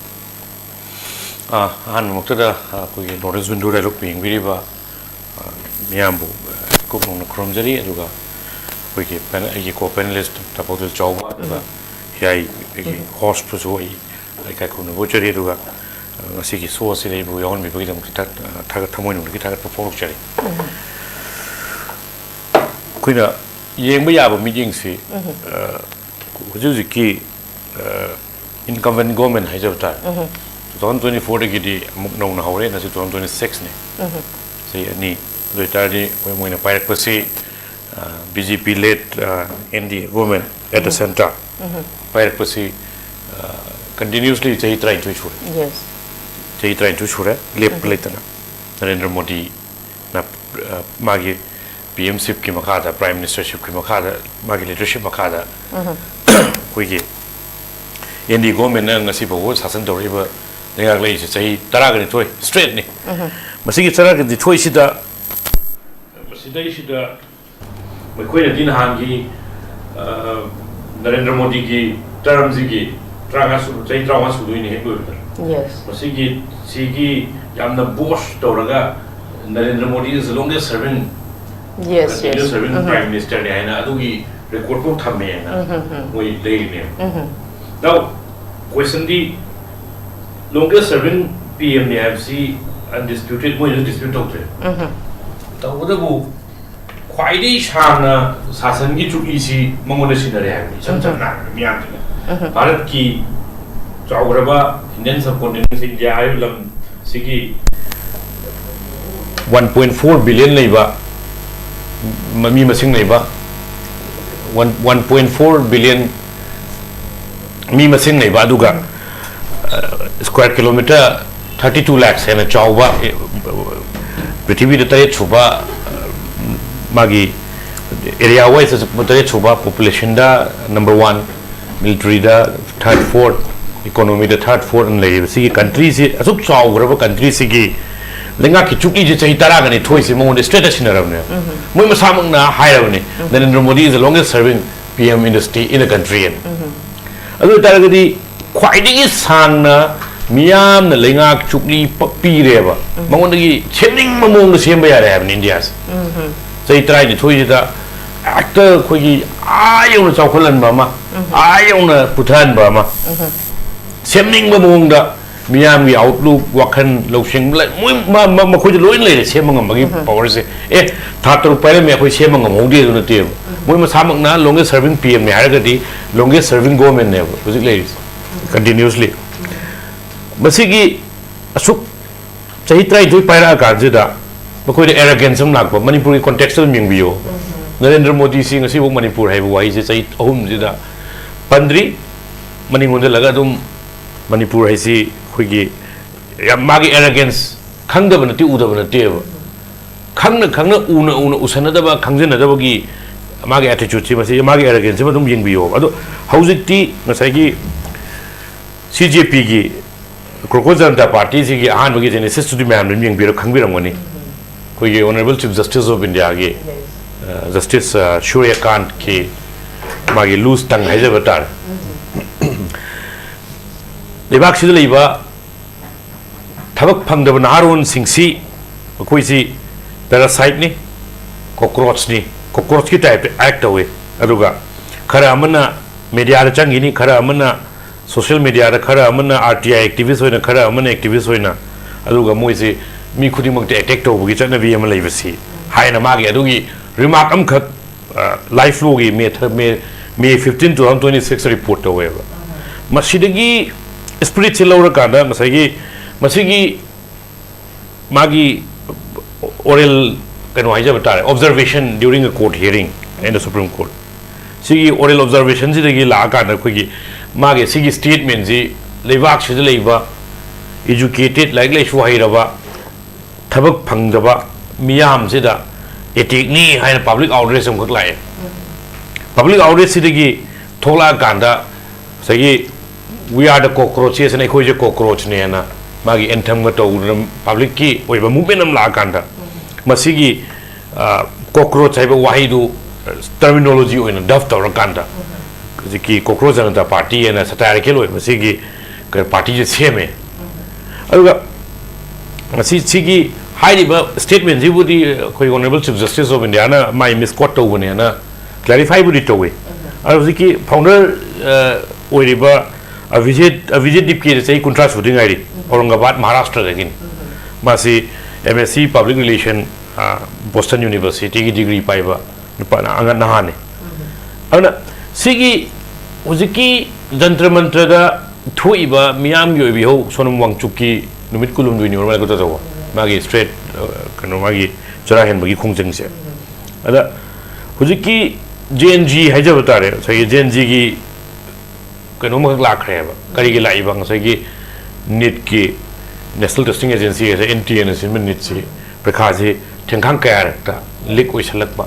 ꯑ, ꯑꯍꯥꯟꯕꯃꯛꯇꯗ, ꯑ, ꯑꯩꯈꯣꯏꯒꯤ ꯅꯣꯔꯠ ꯏꯁ ꯋꯤꯟꯗꯣ ꯗꯥꯏꯂꯣꯒ ꯌꯦꯡꯕꯤꯔꯤꯕ, ꯑ, ꯃꯤꯌꯥꯝꯕꯨ, ꯑ, ꯏꯀꯨꯞ ꯅꯧꯅ ꯈꯨꯔꯨꯝꯖꯔꯤ꯫ ꯑꯗꯨꯒ ꯑꯩꯈꯣꯏꯒꯤ ꯄꯦꯅꯦ-, ꯑꯩꯒꯤ ꯀꯣ ꯄꯦꯅꯦꯂꯤꯁ ꯇꯥ ꯄꯥꯎꯖꯦꯜ ꯆꯥꯎꯕ, ꯑꯗꯨꯒ ꯎꯝ꯫ ꯍꯤꯌꯥꯏ ꯑꯩꯒꯤ ꯎꯝ꯫ ꯍꯣꯁꯄꯨꯁꯨ ꯑꯩ ꯏꯀꯥꯏ ꯈꯨꯝꯅꯕ ꯎꯠꯆꯔꯤ꯫ ꯑꯗꯨꯒ, ꯑ, ꯉꯁꯤꯒꯤ ꯁꯣ ꯑꯁꯤꯗ ꯑꯩꯕꯨ ꯌꯥꯎꯍꯟꯕꯤꯕꯒꯤꯗꯃꯛꯇ ꯊꯥꯒꯠ-, ꯑ, ꯊꯥꯒꯠ-, ꯊꯃꯣꯏꯅꯨꯡꯗꯒꯤ ꯊꯥꯒꯠꯄ ꯐꯣꯡꯗꯣꯛꯆꯔꯤ꯫ ꯎꯝ꯫ ꯑꯩꯈꯣꯏꯅ ꯌꯦꯡꯕ ꯌꯥꯕ ꯃꯤꯠꯌꯦꯡꯁꯤ, ꯎꯝ꯫ ꯑ, ꯍꯧꯖꯤꯛ ꯍꯧꯖꯤꯛꯀꯤ, ꯑ, incumbent government ꯍꯥꯏꯖꯕ ꯇꯥꯔꯦ꯫ ꯎꯝ꯫ Two thousand twenty-four ꯗꯒꯤꯗꯤ ꯑꯃꯨꯛ ꯅꯧꯅ ꯍꯧꯔꯦ, ꯉꯁꯤ two thousand twenty-six ꯅꯤ꯫ ꯎꯝ꯫ ꯆꯍꯤ ꯑꯅꯤ꯫ ꯑꯗꯨ ꯑꯣꯏꯇꯥꯔꯗꯤ ꯑꯩꯈꯣꯏ ꯃꯣꯏꯅ ꯄꯥꯏꯔꯛꯄꯁꯤ, ꯑ, B J P led, ꯑ, N D A government at the um. Center ꯎꯝ꯫ ꯄꯥꯏꯔꯛꯄꯁꯤ, ꯑ, continuously ꯆꯍꯤ ꯇꯔꯥꯅꯤꯊꯣꯏ ꯁꯨꯔꯦ꯫ Yes꯫ ꯆꯍꯤ ꯇꯔꯥꯅꯤꯊꯣꯏ ꯁꯨꯔꯦ, ꯂꯦꯞꯄ ꯎꯝ꯫ ꯂꯩꯇꯅ꯫ ꯅꯔꯦꯟꯗ꯭ꯔ ꯃꯣꯗꯤꯅ, ꯑ, ꯃꯥꯒꯤ ꯄꯤ ꯑꯦꯝ ꯁꯤꯞꯀꯤ ꯃꯈꯥꯗ, ꯄ꯭ꯔꯥꯏꯝ ꯃꯤꯅꯤꯁꯇꯔꯁꯤꯞꯀꯤ ꯃꯈꯥꯗ, ꯃꯥꯒꯤ ꯂꯤꯗꯔꯁꯤꯞ ꯃꯈꯥꯗ ꯑꯩꯈꯣꯏꯒꯤ ꯑꯦꯟ ꯗꯤ ꯒꯣꯔꯃꯦꯟꯅ ꯉꯁꯤ ꯐꯥꯎꯕ ꯁꯥꯁꯟ ꯇꯧꯔꯛꯏꯕ ꯂꯩꯉꯥꯛ ꯂꯩꯔꯤꯁꯦ ꯆꯍꯤ ꯇꯔꯥꯒ ꯅꯤꯊꯣꯏ ꯁ꯭ꯇ꯭ꯔꯦꯠꯅꯤ꯫ ꯃꯁꯤꯒꯤ ꯇꯔꯥꯒ ꯅꯤꯊꯣꯏꯁꯤꯗ, ꯃꯁꯤꯗꯩꯁꯤꯗ ꯃꯈꯣꯏꯅꯗꯤ ꯅꯍꯥꯟꯒꯤ, ꯑ, ꯅꯔꯦꯟꯗ꯭ꯔ ꯃꯣꯗꯤꯒꯤ ꯇꯔꯝꯁꯤꯒꯤ ꯇꯔꯥꯃꯉꯥ ꯁꯨ-, ꯆꯍꯤ ꯇꯔꯥꯃꯉꯥ ꯁꯨꯗꯣꯏꯅꯤ ꯍꯦꯛ ꯂꯣꯏꯕꯗ꯫ Yes. ꯃꯁꯤꯒꯤ, ꯁꯤꯒꯤ ꯌꯥꯝꯅ ꯕꯣꯁ ꯇꯧꯔꯒ, "Narendra Modi is the longest serving Yes, continuous yes. Serving Prime Minister ꯅꯤ" ꯍꯥꯏꯅ ꯑꯗꯨꯒꯤ ꯔꯦꯀꯣꯔꯗ ꯐꯥꯎ ꯊꯝꯃꯦꯅ ꯃꯣꯏ ꯂꯩꯔꯤꯅꯦꯕ꯫ Now, ꯀꯣꯏꯁꯟꯗꯤ, ꯂꯣꯡꯒꯦꯁ ꯁꯔꯚꯤꯡ ꯄꯤ ꯑꯦꯝ ꯅꯤ ꯍꯥꯏꯕꯁꯤ ꯑꯟꯗꯤꯁꯄ꯭ꯌꯨꯇꯦꯗ, ꯃꯣꯏꯅꯁꯨ ꯗꯤꯁꯄ꯭ꯌꯨꯠ ꯇꯧꯗ꯭ꯔꯦ꯫ ꯇꯧꯕꯇꯕꯨ ꯈ꯭ꯋꯥꯏꯗꯒꯤ ꯁꯥꯡꯅ ꯁꯥꯁꯟꯒꯤ ꯆꯨꯛꯂꯤꯁꯤ ꯃꯉꯣꯟꯗ ꯁꯤꯟꯅꯔꯦ ꯍꯥꯏꯕꯅꯤ, ꯏꯁꯝ ꯁꯝꯅ ꯍꯥꯏꯔꯕꯗ ꯃꯤꯌꯥꯝꯁꯤꯅ꯫ ꯚꯥꯔꯠꯀꯤ ꯆꯥꯎꯈ꯭ꯔꯕ ꯏꯟꯗꯤꯌꯟ ꯁꯕꯀꯣꯟꯇꯤꯅꯦꯟꯁ, ꯏꯟꯗꯤꯌꯥ ꯍꯥꯏꯕ ꯂꯝ ꯁꯤꯒꯤ ꯋꯥꯟ ꯄꯣꯏꯟ ꯐꯣꯔ ꯕꯤꯂꯤꯌꯟ ꯂꯩꯕ, ꯃ-, ꯃꯤ ꯃꯁꯤꯡ ꯂꯩꯕ, one, one point four billion ꯃꯤ ꯃꯁꯤꯡ ꯂꯩꯕ, ꯑꯗꯨꯒ, ꯑ, square kilometre thirty two lakhs ꯍꯦꯟꯅ ꯆꯥꯎꯕ, ꯑꯦ, ꯄ꯭ꯔꯤꯊꯤꯕꯤꯗ ꯇꯔꯦꯠ ꯁꯨꯕ, ꯑ, ꯃꯥꯒꯤ ꯑꯦꯔꯤꯌꯥ ꯋꯥꯏꯁꯇ ꯇꯔꯦꯠ ꯁꯨꯕ, ꯄꯣꯄꯨꯂꯦꯁꯟꯗ ꯅꯝꯕꯔ ꯋꯥꯟ, ꯃꯤꯂꯤꯇꯔꯤꯗ ꯊꯥꯔꯠ ꯐꯣꯔꯠ, ꯏꯀꯣꯅꯣꯃꯤꯗ ꯊꯥꯔꯠ ꯐꯣꯔꯠ ꯑꯅ ꯂꯩꯔꯤꯕ ꯁꯤꯒꯤ ꯀꯟꯇ꯭ꯔꯤꯁꯤ, ꯑꯁꯨꯛ ꯆꯥꯎꯈ꯭ꯔꯕ ꯀꯟꯇ꯭ꯔꯤꯁꯤꯒꯤ ꯂꯩꯉꯥꯛꯀꯤ ꯆꯨꯛꯂꯤꯁꯦ ꯆꯍꯤ ꯇꯔꯥꯒ ꯅꯤꯊꯣꯏꯁꯦ ꯃꯉꯣꯟꯗ ꯁ꯭ꯇ꯭ꯔꯦꯠꯇ ꯁꯤꯟꯅꯔꯕꯅꯦꯕ꯫ ꯃꯣꯏ ꯃꯁꯥꯃꯛꯅ ꯍꯥꯏꯔꯕꯅꯤ, "Narendra Modi is the longest serving P M in the state, in the country" ꯑꯅ꯫ ꯑꯗꯨ ꯑꯣꯏꯇꯥꯔꯒꯗꯤ ꯈ꯭ꯋꯥꯏꯗꯒꯤ ꯁꯥꯡꯅ ꯃꯤꯌꯥꯝꯅ ꯂꯩꯉꯥꯛ ꯆꯨꯛꯂꯤ ꯄ-, ꯄꯤꯔꯦꯕ꯫ ꯃꯉꯣꯟꯗꯒꯤ ꯁꯦꯝꯅꯤꯡꯕ ꯃꯑꯣꯡꯗ ꯁꯦꯝꯕ ꯌꯥꯔꯦ ꯍꯥꯏꯕꯅꯤ ꯏꯟꯗꯤꯌꯥꯁꯦ꯫ ꯆꯍꯤ ꯇꯔꯥꯅꯤꯊꯣꯏꯁꯤꯗ ꯍꯦꯛꯇ ꯑꯩꯈꯣꯏꯒꯤ ꯑꯥ ꯌꯧꯅ ꯆꯥꯎꯈꯠꯍꯟꯕ ꯑꯃ, ꯑꯥ ꯌꯧꯅ ꯄꯨꯊꯍꯟꯕ ꯑꯃ, ꯁꯦꯝꯅꯤꯡꯕ ꯃꯑꯣꯡꯗ ꯃꯤꯌꯥꯝꯒꯤ ꯑꯥꯎꯠꯂꯨꯛ, ꯋꯥꯈꯜ, ꯂꯧꯁꯤꯡ, ꯂ-, ꯃꯣꯏ ꯃ-, ꯃ-, ꯃꯈꯣꯏꯗ ꯂꯣꯏꯅ ꯂꯩꯔꯦ ꯁꯦꯝꯕ ꯉꯝꯕꯒꯤ ꯄꯋꯥꯔꯁꯦ꯫ ꯑꯦ, ꯊꯥ ꯇꯔꯨꯛ ꯄꯥꯏꯔꯝꯃꯦ, ꯑꯩꯈꯣꯏ ꯁꯦꯝꯕ ꯉꯝꯍꯧꯗꯦ ꯑꯗꯨ ꯅꯠꯇꯦꯕ꯫ ꯃꯣꯏ ꯃꯁꯥꯃꯛꯅ ꯂꯣꯡꯒꯦꯁ ꯁꯔꯚꯤꯡ ꯄꯤ ꯑꯦꯝꯅꯦ ꯍꯥꯏꯔꯒꯗꯤ ꯂꯣꯡꯒꯦꯁ ꯁꯔꯚꯤꯡ ꯒꯣꯔꯃꯦꯟꯅꯦꯕ ꯍꯧꯖꯤꯛ ꯂꯩꯔꯤꯁꯦ, ꯀꯟꯇꯤꯅ꯭ꯌꯨꯁꯂꯤ꯫ ꯃꯁꯤꯒꯤ ꯑꯁꯨꯛ ꯆꯍꯤ ꯇꯔꯥꯅꯤꯊꯣꯏ ꯄꯥꯏꯔꯛꯑꯀꯥꯟꯁꯤꯗ ꯃꯈꯣꯏꯗ ꯑꯦꯔꯣꯒꯦꯟꯁ ꯑꯃ ꯂꯥꯛꯄ꯫ ꯃꯅꯤꯄꯨꯔꯒꯤ ꯀꯣꯟꯇꯦꯛꯁꯇ ꯑꯗꯨꯝ ꯌꯦꯡꯕꯤꯌꯣ꯫ ꯅꯔꯦꯟꯗ꯭ꯔ ꯃꯣꯗꯤꯁꯤ ꯉꯁꯤꯐꯥꯎ ꯃꯅꯤꯄꯨꯔ ꯍꯥꯏꯕ ꯋꯥꯍꯩꯁꯦ ꯆꯍꯤ ꯑꯍꯨꯝꯁꯤꯗ ꯄꯟꯗ꯭ꯔꯤ꯫ ꯃꯅꯤꯡ ꯑꯣꯟꯁꯤꯜꯂꯒ ꯑꯗꯨꯝ ꯃꯅꯤꯄꯨꯔ ꯍꯥꯏꯁꯤ ꯑꯩꯈꯣꯏꯒꯤ ꯌꯥꯝ ꯃꯥꯒꯤ ꯑꯦꯔꯣꯒꯦꯟꯁ ꯈꯪꯗꯕ ꯅꯠꯇꯦ, ꯎꯗꯕ ꯅꯠꯇꯦꯕ꯫ ꯈꯪꯅ ꯈꯪꯅ, ꯎꯅ ꯎꯅ, ꯎꯁꯟꯅꯗꯕ, ꯈꯪꯖꯟꯅꯗꯕꯒꯤ ꯃꯥꯒꯤ attitude ꯁꯤ, ꯃꯁꯤ ꯃꯥꯒꯤ arrogance ꯁꯤꯃ ꯑꯗꯨꯝ ꯌꯦꯡꯕꯤꯌꯣ꯫ ꯑꯗꯣ ꯍꯧꯖꯤꯛꯇꯤ ꯉꯁꯥꯏꯒꯤ C J P ꯒꯤ Crocodile Janata Party ꯁꯤꯒꯤ ꯑꯍꯥꯟꯕꯒꯤ genesis ꯇꯨꯗꯤ ꯃꯌꯥꯝ ꯑꯗꯨꯝ ꯌꯦꯡꯕꯤꯔ ꯈꯪꯕꯤꯔꯝꯒꯅꯤ꯫ ꯑꯩꯈꯣꯏꯒꯤ Honourable Chief Justice of India ꯒꯤ, ꯑ, Justice, ꯑ, ꯁꯨꯔ꯭ꯌꯀꯥꯟꯠꯀꯤ ꯃꯥꯒꯤ loose tongue ꯍꯥꯏꯖꯕ ꯇꯥꯔꯦ꯫ ꯂꯩꯕꯥꯛꯁꯤꯗ ꯂꯩꯕ ꯊꯕꯛ ꯐꯪꯗꯕ ꯅꯍꯥꯔꯣꯟꯁꯤꯡꯁꯤ, ꯃꯈꯣꯏꯁꯤ parasite ꯅꯤ, cockroach ꯅꯤ, cockroach ꯀꯤ type ꯇ act ꯇꯧꯏ꯫ ꯑꯗꯨꯒ ꯈꯔ ꯑꯃꯅ media ꯗ ꯆꯪꯈꯤꯅꯤ, ꯈꯔ ꯑꯃꯅ social media ꯗ, ꯈꯔ ꯑꯃꯅ R T I activist ꯑꯣꯏꯅ, ꯈꯔ ꯑꯃꯅ activist ꯑꯣꯏꯅ, ꯑꯗꯨꯒ ꯃꯣꯏꯁꯤ ꯃꯤ ꯈꯨꯗꯤꯡꯃꯛꯇ attack ꯇꯧꯕꯒꯤ ꯆꯠꯅꯕꯤ ꯑꯃ ꯂꯩꯕꯁꯤ ꯍꯥꯏꯅ ꯃꯥꯒꯤ ꯑꯗꯨꯒꯤ remark ꯑꯃꯈꯛ, ꯑ, life law ꯒꯤ May th-, May, May fifteen, two thousand twenty-six report ꯇꯧꯋꯦꯕ꯫ ꯃꯁꯤꯗꯒꯤ spirit ꯁꯦ ꯂꯧꯔꯀꯥꯟꯗ ꯉꯁꯥꯏꯒꯤ ꯃꯁꯤꯒꯤ ꯃꯥꯒꯤ oral ꯀꯩꯅꯣ ꯍꯥꯏꯖꯕ ꯇꯥꯔꯦ, observation during a court hearing in the Supreme Court, ꯁꯤꯒꯤ oral observation ꯁꯤꯗꯒꯤ ꯂꯥꯛꯑꯀꯥꯟꯗ ꯑꯩꯈꯣꯏꯒꯤ ꯃꯥꯒꯤ ꯁꯤꯒꯤ statement ꯁꯤ ꯂꯩꯕꯥꯛꯁꯤꯗ ꯂꯩꯕ educated, ꯂꯥꯏꯔꯤꯛ ꯂꯥꯏꯁꯨ ꯍꯩꯔꯕ, ꯊꯕꯛ ꯐꯪꯗꯕ ꯃꯤꯌꯥꯝꯁꯤꯗ attack ꯅꯤ ꯍꯥꯏꯅ public outrage ꯑꯃꯈꯛ ꯂꯥꯛꯑꯦ꯫ Public outrage ꯁꯤꯗꯒꯤ ꯊꯣꯛꯂꯛꯑꯀꯥꯟꯗ ꯉꯁꯥꯏꯒꯤ "We are the cockroaches" ꯍꯥꯏꯅ, "ꯑꯩꯈꯣꯏꯁꯦ cockroach ꯅꯦꯅ" ꯃꯥꯒꯤ anthem ꯒ ꯇꯧꯗꯅ public ꯀꯤ ꯑꯣꯏꯕ movement ꯑꯃ ꯂꯥꯛꯑꯀꯥꯟꯗ ꯃꯁꯤꯒꯤ, ꯑ, cockroach ꯍꯥꯏꯕ ꯋꯥꯍꯩꯗꯨ, ꯑ, terminology ꯑꯣꯏꯅ dub ꯇꯧꯔꯀꯥꯟꯗ ꯍꯧꯖꯤꯛꯀꯤ Crocodile Janata Party ꯍꯥꯏꯅ satirical ꯑꯣꯏꯕ ꯃꯁꯤꯒꯤ ꯀ-, party ꯁꯦ ꯁꯦꯝꯃꯦ꯫ ꯑꯗꯨꯒ ꯉꯁꯤ ꯁꯤꯒꯤ ꯍꯥꯏꯔꯤꯕ statement ꯁꯤꯕꯨꯗꯤ ꯑꯩꯈꯣꯏ Honourable Chief Justice of India ꯅ ꯃꯥꯏ misquote ꯇꯧꯕꯅꯦꯅ clarify ꯕꯨꯗꯤ ꯇꯧꯋꯤ꯫ ꯑꯗꯣ ꯍꯧꯖꯤꯛꯀꯤ founder, ꯑ, ꯑꯣꯏꯔꯤꯕ ꯑꯚꯤꯖꯤꯠ, ꯑꯚꯤꯖꯤꯠ ꯗꯤꯞꯀꯦ ꯆꯍꯤ ꯀꯨꯟꯊ꯭ꯔꯥ ꯁꯨꯗ ꯉꯥꯏꯔꯤ, ꯑꯧꯔꯪꯒꯕꯥꯗ, ꯃꯍꯥꯔꯥꯁꯇ꯭ꯔꯗꯒꯤꯅꯤ꯫ ꯃꯥꯁꯤ M S C Public Relation, ꯑ, Boston University ꯒꯤ degree ꯄꯥꯏꯕ ꯅꯨꯄꯥ, ꯑꯉꯥꯡ ꯅꯍꯥꯅꯤ꯫ ꯑꯗꯨꯅ ꯁꯤꯒꯤ ꯍꯧꯖꯤꯛꯀꯤ ꯖꯟꯇ꯭ꯔ ꯃꯟꯇ꯭ꯔꯗ ꯊꯣꯛꯏꯕ ꯃꯤꯌꯥꯝꯒꯤ ꯑꯣꯏꯕ ꯏꯍꯧ, ꯁꯣꯅꯝ ꯋꯥꯡꯆꯨꯛꯀꯤ ꯅꯨꯃꯤꯠ ꯀꯨꯟꯍꯨꯝꯗꯣꯏꯅꯤ ꯑꯣꯏꯔ ꯃꯥꯜꯂꯦ ꯇꯧꯕ, ꯃꯥꯒꯤ straight, ꯑ, ꯀꯩꯅꯣ, ꯃꯥꯒꯤ ꯆꯔꯥ ꯍꯦꯟꯕꯒꯤ ꯈꯣꯡꯖꯪꯁꯦ꯫ ꯑꯗ ꯍꯧꯖꯤꯛꯀꯤ Gen Z ꯍꯥꯏꯖꯕ ꯇꯥꯔꯦ, ꯉꯁꯥꯏꯒꯤ Gen Z ꯒꯤ ꯀꯩꯅꯣꯝꯈꯛ ꯂꯥꯛꯈ꯭ꯔꯦꯕ꯫ ꯀꯔꯤꯒꯤ ꯂꯥꯛꯏꯕ? ꯉꯁꯥꯏꯒꯤ NEET ꯀꯤ, National Testing Agency ꯍꯥꯏꯁꯦ, N T A ꯅ ꯁꯤꯟꯕ NEET ꯁꯤ ꯄꯔꯤꯈꯥꯁꯤ ꯊꯦꯡꯈꯥꯡ ꯀꯌꯥꯔꯛꯇ ꯂꯤꯛ ꯑꯣꯏꯁꯜꯂꯛꯄ꯫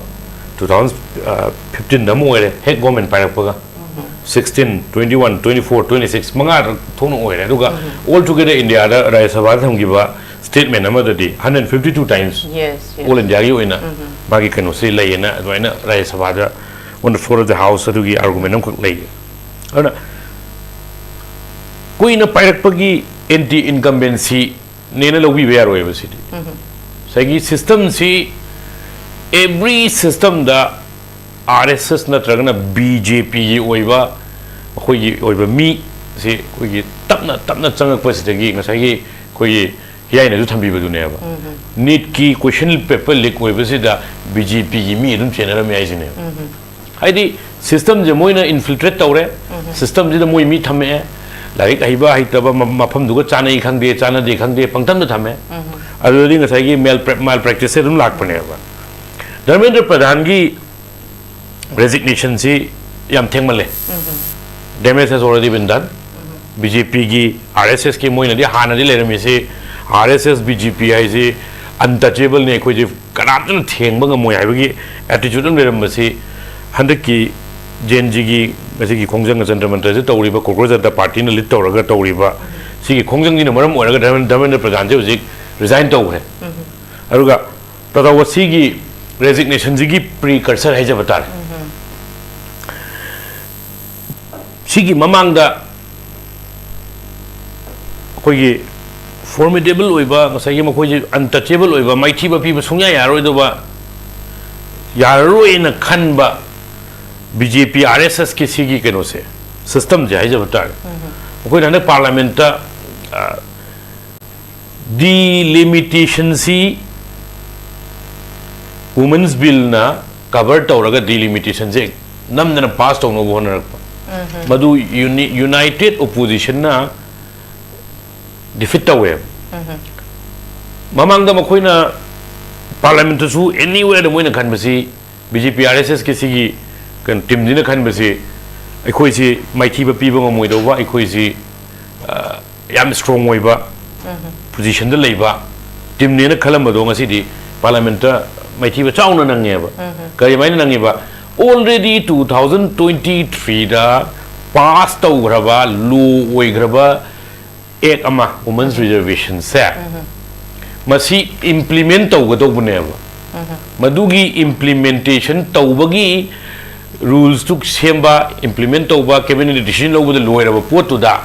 Two thousand fifteen ꯑꯃ ꯑꯣꯏꯔꯦ, ꯍꯦꯛ government ꯄꯥꯏꯔꯛꯄꯒ꯫ Sixteen, twenty one, twenty four, twenty six, ꯃꯉꯥꯔꯛ ꯊꯣꯛꯅ ꯑꯣꯏꯔꯦ꯫ ꯑꯗꯨꯒ all together ꯏꯟꯗꯤꯌꯥꯗ ꯔꯥꯖ꯭ꯌ ꯁꯚꯥꯗ ꯊꯝꯈꯤꯕ statement ꯑꯃꯗꯗꯤ hundred fifty two times Yes, yes. All ꯏꯟꯗꯤꯌꯥꯒꯤ ꯑꯣꯏꯅ ꯃꯥꯒꯤ ꯀꯩꯅꯣꯁꯤ ꯂꯩꯌꯦꯅ ꯑꯗꯨꯃꯥꯏꯅ ꯔꯥꯖ꯭ꯌ ꯁꯚꯥꯗ, on the floor of the house ꯑꯗꯨꯒꯤ argument ꯑꯃꯈꯛ ꯂꯩꯌꯦ꯫ ꯑꯗꯨꯅ ꯀꯨꯏꯅ ꯄꯥꯏꯔꯛꯄꯒꯤ anti incumbency ꯅꯦꯅ ꯂꯧꯕꯤꯕ ꯌꯥꯔꯣꯏꯕ ꯁꯤꯗꯤ꯫ ꯉꯁꯥꯏꯒꯤ systemꯁꯤ, every systemꯗ R S S ꯅꯠꯇ꯭ꯔꯒꯅ B J Pꯒꯤ ꯑꯣꯏꯕ, ꯃꯈꯣꯏꯒꯤ ꯑꯣꯏꯕ ꯃꯤꯁꯤ ꯑꯩꯈꯣꯏꯒꯤ ꯇꯞꯅ ꯇꯞꯅ ꯆꯪꯉꯛꯄꯁꯤꯗꯒꯤ ꯉꯁꯥꯏꯒꯤ ꯑꯩꯈꯣꯏꯒꯤ ꯍꯤꯌꯥꯏꯅꯁꯨ ꯊꯝꯕꯤꯕꯗꯨꯅꯦꯕ꯫ NEETꯀꯤ question paper leak ꯑꯣꯏꯕꯁꯤꯗ B J Pꯒꯤ ꯃꯤ ꯑꯗꯨꯝ ꯆꯦꯟꯅꯔꯝꯃꯦ ꯍꯥꯏꯁꯤꯅꯦꯕ꯫ ꯍꯥꯏꯗꯤ systemꯁꯦ ꯃꯣꯏꯅ infiltrate ꯇꯧꯔꯦ, systemꯁꯤꯗ ꯃꯣꯏ ꯃꯤ ꯊꯝꯃꯛꯑꯦ, ꯂꯥꯏꯔꯤꯛ ꯍꯩꯕ ꯍꯩꯇꯕ ꯃ-, ꯃꯐꯝꯗꯨꯒ ꯆꯥꯅꯩ ꯈꯪꯗꯦ ꯆꯥꯟꯅꯗꯦ ꯈꯪꯗꯦ ꯄꯪꯊꯝꯗ ꯊꯝꯃꯦ꯫ ꯑꯗꯨꯗꯗꯤ ꯉꯁꯥꯏꯒꯤ mal pra-, malpracticeꯁꯦ ꯑꯗꯨꯝ ꯂꯥꯛꯄꯅꯦꯕ꯫ ꯙꯔꯃꯦꯟꯗ꯭ꯔ ꯄ꯭ꯔꯙꯥꯟꯒꯤ resignation ꯁꯤ ꯌꯥꯝ ꯊꯦꯡꯃꯜꯂꯦ꯫ Damage has already been done꯫ B J P ꯒꯤ, R S S ꯀꯤ ꯃꯣꯏꯅꯗꯤ ꯍꯥꯟꯅꯗꯤ ꯂꯩꯔꯝꯃꯤꯁꯤ, R S S, B J P ꯍꯥꯏꯁꯤ untouchable ꯅꯤ, ꯑꯩꯈꯣꯏꯁꯦ ꯀꯅꯥꯝꯇꯅ ꯊꯦꯡꯕ ꯉꯝꯃꯣꯏ ꯍꯥꯏꯕꯒꯤ attitude ꯑꯃ ꯂꯩꯔꯝꯕꯁꯤ ꯍꯟꯗꯛꯀꯤ Gen Zꯒꯤ ꯉꯁꯤꯒꯤ ꯈꯣꯡꯖꯪ ꯖꯟꯇꯔ ꯃꯟꯇꯔꯁꯤ ꯇꯧꯔꯤꯕ ꯀꯣꯀ꯭ꯔꯣꯖ ꯖꯅꯇꯥ ꯄꯥꯔꯇꯤꯅ lead ꯇꯧꯔꯒ ꯇꯧꯔꯤꯕ ꯁꯤꯒꯤ ꯈꯣꯡꯖꯪꯁꯤꯅ ꯃꯔꯝ ꯑꯣꯏꯔꯒ ꯙꯔꯃꯦꯟ-, ꯙꯔꯃꯦꯟꯗ꯭ꯔ ꯄ꯭ꯔꯙꯥꯟꯁꯦ ꯍꯧꯖꯤꯛ resign ꯇꯧꯈ꯭ꯔꯦ꯫ ꯑꯗꯨꯒ ꯇꯥꯗꯥꯋꯥꯁꯤꯒꯤ resignation ꯁꯤꯒꯤ precursor ꯍꯥꯏꯖꯕ ꯇꯥꯔꯦ꯫ ꯁꯤꯒꯤ ꯃꯃꯥꯡꯗ ꯑꯩꯈꯣꯏꯒꯤ formidable ꯑꯣꯏꯕ, ꯉꯁꯥꯏꯒꯤ ꯃꯈꯣꯏꯁꯤ untouchable ꯑꯣꯏꯕ, ꯃꯥꯏꯊꯤꯕ ꯄꯤꯕ ꯁꯨꯡꯌꯥ ꯌꯥꯔꯣꯏꯗꯧꯕ, ꯌꯥꯔꯔꯣꯏꯅ ꯈꯟꯕ B J P, R S S ꯀꯤ ꯁꯤꯒꯤ ꯀꯩꯅꯣꯁꯦ, system ꯁꯦ ꯍꯥꯏꯖꯕ ꯇꯥꯔꯦ꯫ ꯑꯩꯈꯣꯏꯅ ꯍꯟꯗꯛ parliament ꯇ, ꯑ, delimitation ꯁꯤ Women's Bill ꯅ cover ꯇꯧꯔꯒ delimitation ꯁꯦ ꯅꯝꯗꯅ pass ꯇꯧꯅꯕ ꯍꯣꯠꯅꯔꯛꯄ꯫ ꯃꯗꯨ uni-, United Opposition ꯅ defeat ꯇꯧꯋꯦꯕ꯫ ꯃꯃꯥꯡꯗ ꯃꯈꯣꯏꯅ parliament ꯇꯁꯨ anywhere ꯗ ꯃꯣꯏꯅ ꯈꯟꯕꯁꯤ, B J P, R S S ꯀꯤ ꯁꯤꯒꯤ ꯀꯩꯅꯣ, team ꯁꯤꯅ ꯈꯟꯕꯁꯤ, ꯑꯩꯈꯣꯏꯁꯤ ꯃꯥꯏꯊꯤꯕ ꯄꯤꯕ ꯉꯝꯃꯣꯏꯗꯧꯕ, ꯑꯩꯈꯣꯏꯁꯤ, ꯑ, ꯌꯥꯝ strong ꯑꯣꯏꯕ position ꯗ ꯂꯩꯕ team ꯅꯦꯅ ꯈꯜꯂꯝꯕꯗꯣ ꯉꯁꯤꯗꯤ ꯄꯥꯔꯂꯥꯃꯦꯟꯇ ꯃꯥꯏꯊꯤꯕ ꯆꯥꯎꯅ ꯅꯪꯉꯦꯕ꯫ ꯀꯔꯤꯃꯥꯏꯅ ꯅꯪꯉꯤꯕ? ꯑꯣꯜꯔꯦꯗꯤ ꯇꯨ ꯊꯥꯎꯖꯟ ꯇ꯭ꯋꯦꯟꯇꯤ ꯊ꯭ꯔꯤꯗ ꯄꯥꯁ ꯇꯧꯈ꯭ꯔꯕ, ꯂꯣ ꯑꯣꯏꯈ꯭ꯔꯕ ꯑꯦꯛ ꯑꯃ, ꯋꯨꯃꯟꯁ ꯔꯤꯖꯔꯕꯦꯁꯟꯁꯦ, ꯃꯁꯤ ꯏꯝꯄ꯭ꯂꯤꯃꯦꯟ ꯇꯧꯒꯗꯧꯕꯅꯦꯕ꯫ ꯃꯗꯨꯒꯤ ꯏꯝꯄ꯭ꯂꯤꯃꯦꯟꯇꯦꯁꯟ ꯇꯧꯕꯒꯤ ꯔꯨꯜꯁꯇꯨ ꯁꯦꯝꯕ, ꯏꯝꯄ꯭ꯂꯤꯃꯦꯟ ꯇꯧꯕ, ꯀꯦꯕꯤꯅꯦꯠ ꯗꯤꯁꯤꯖꯟ ꯂꯧꯕꯗ ꯂꯣꯏꯔꯕ ꯄꯣꯠꯇꯨꯗ,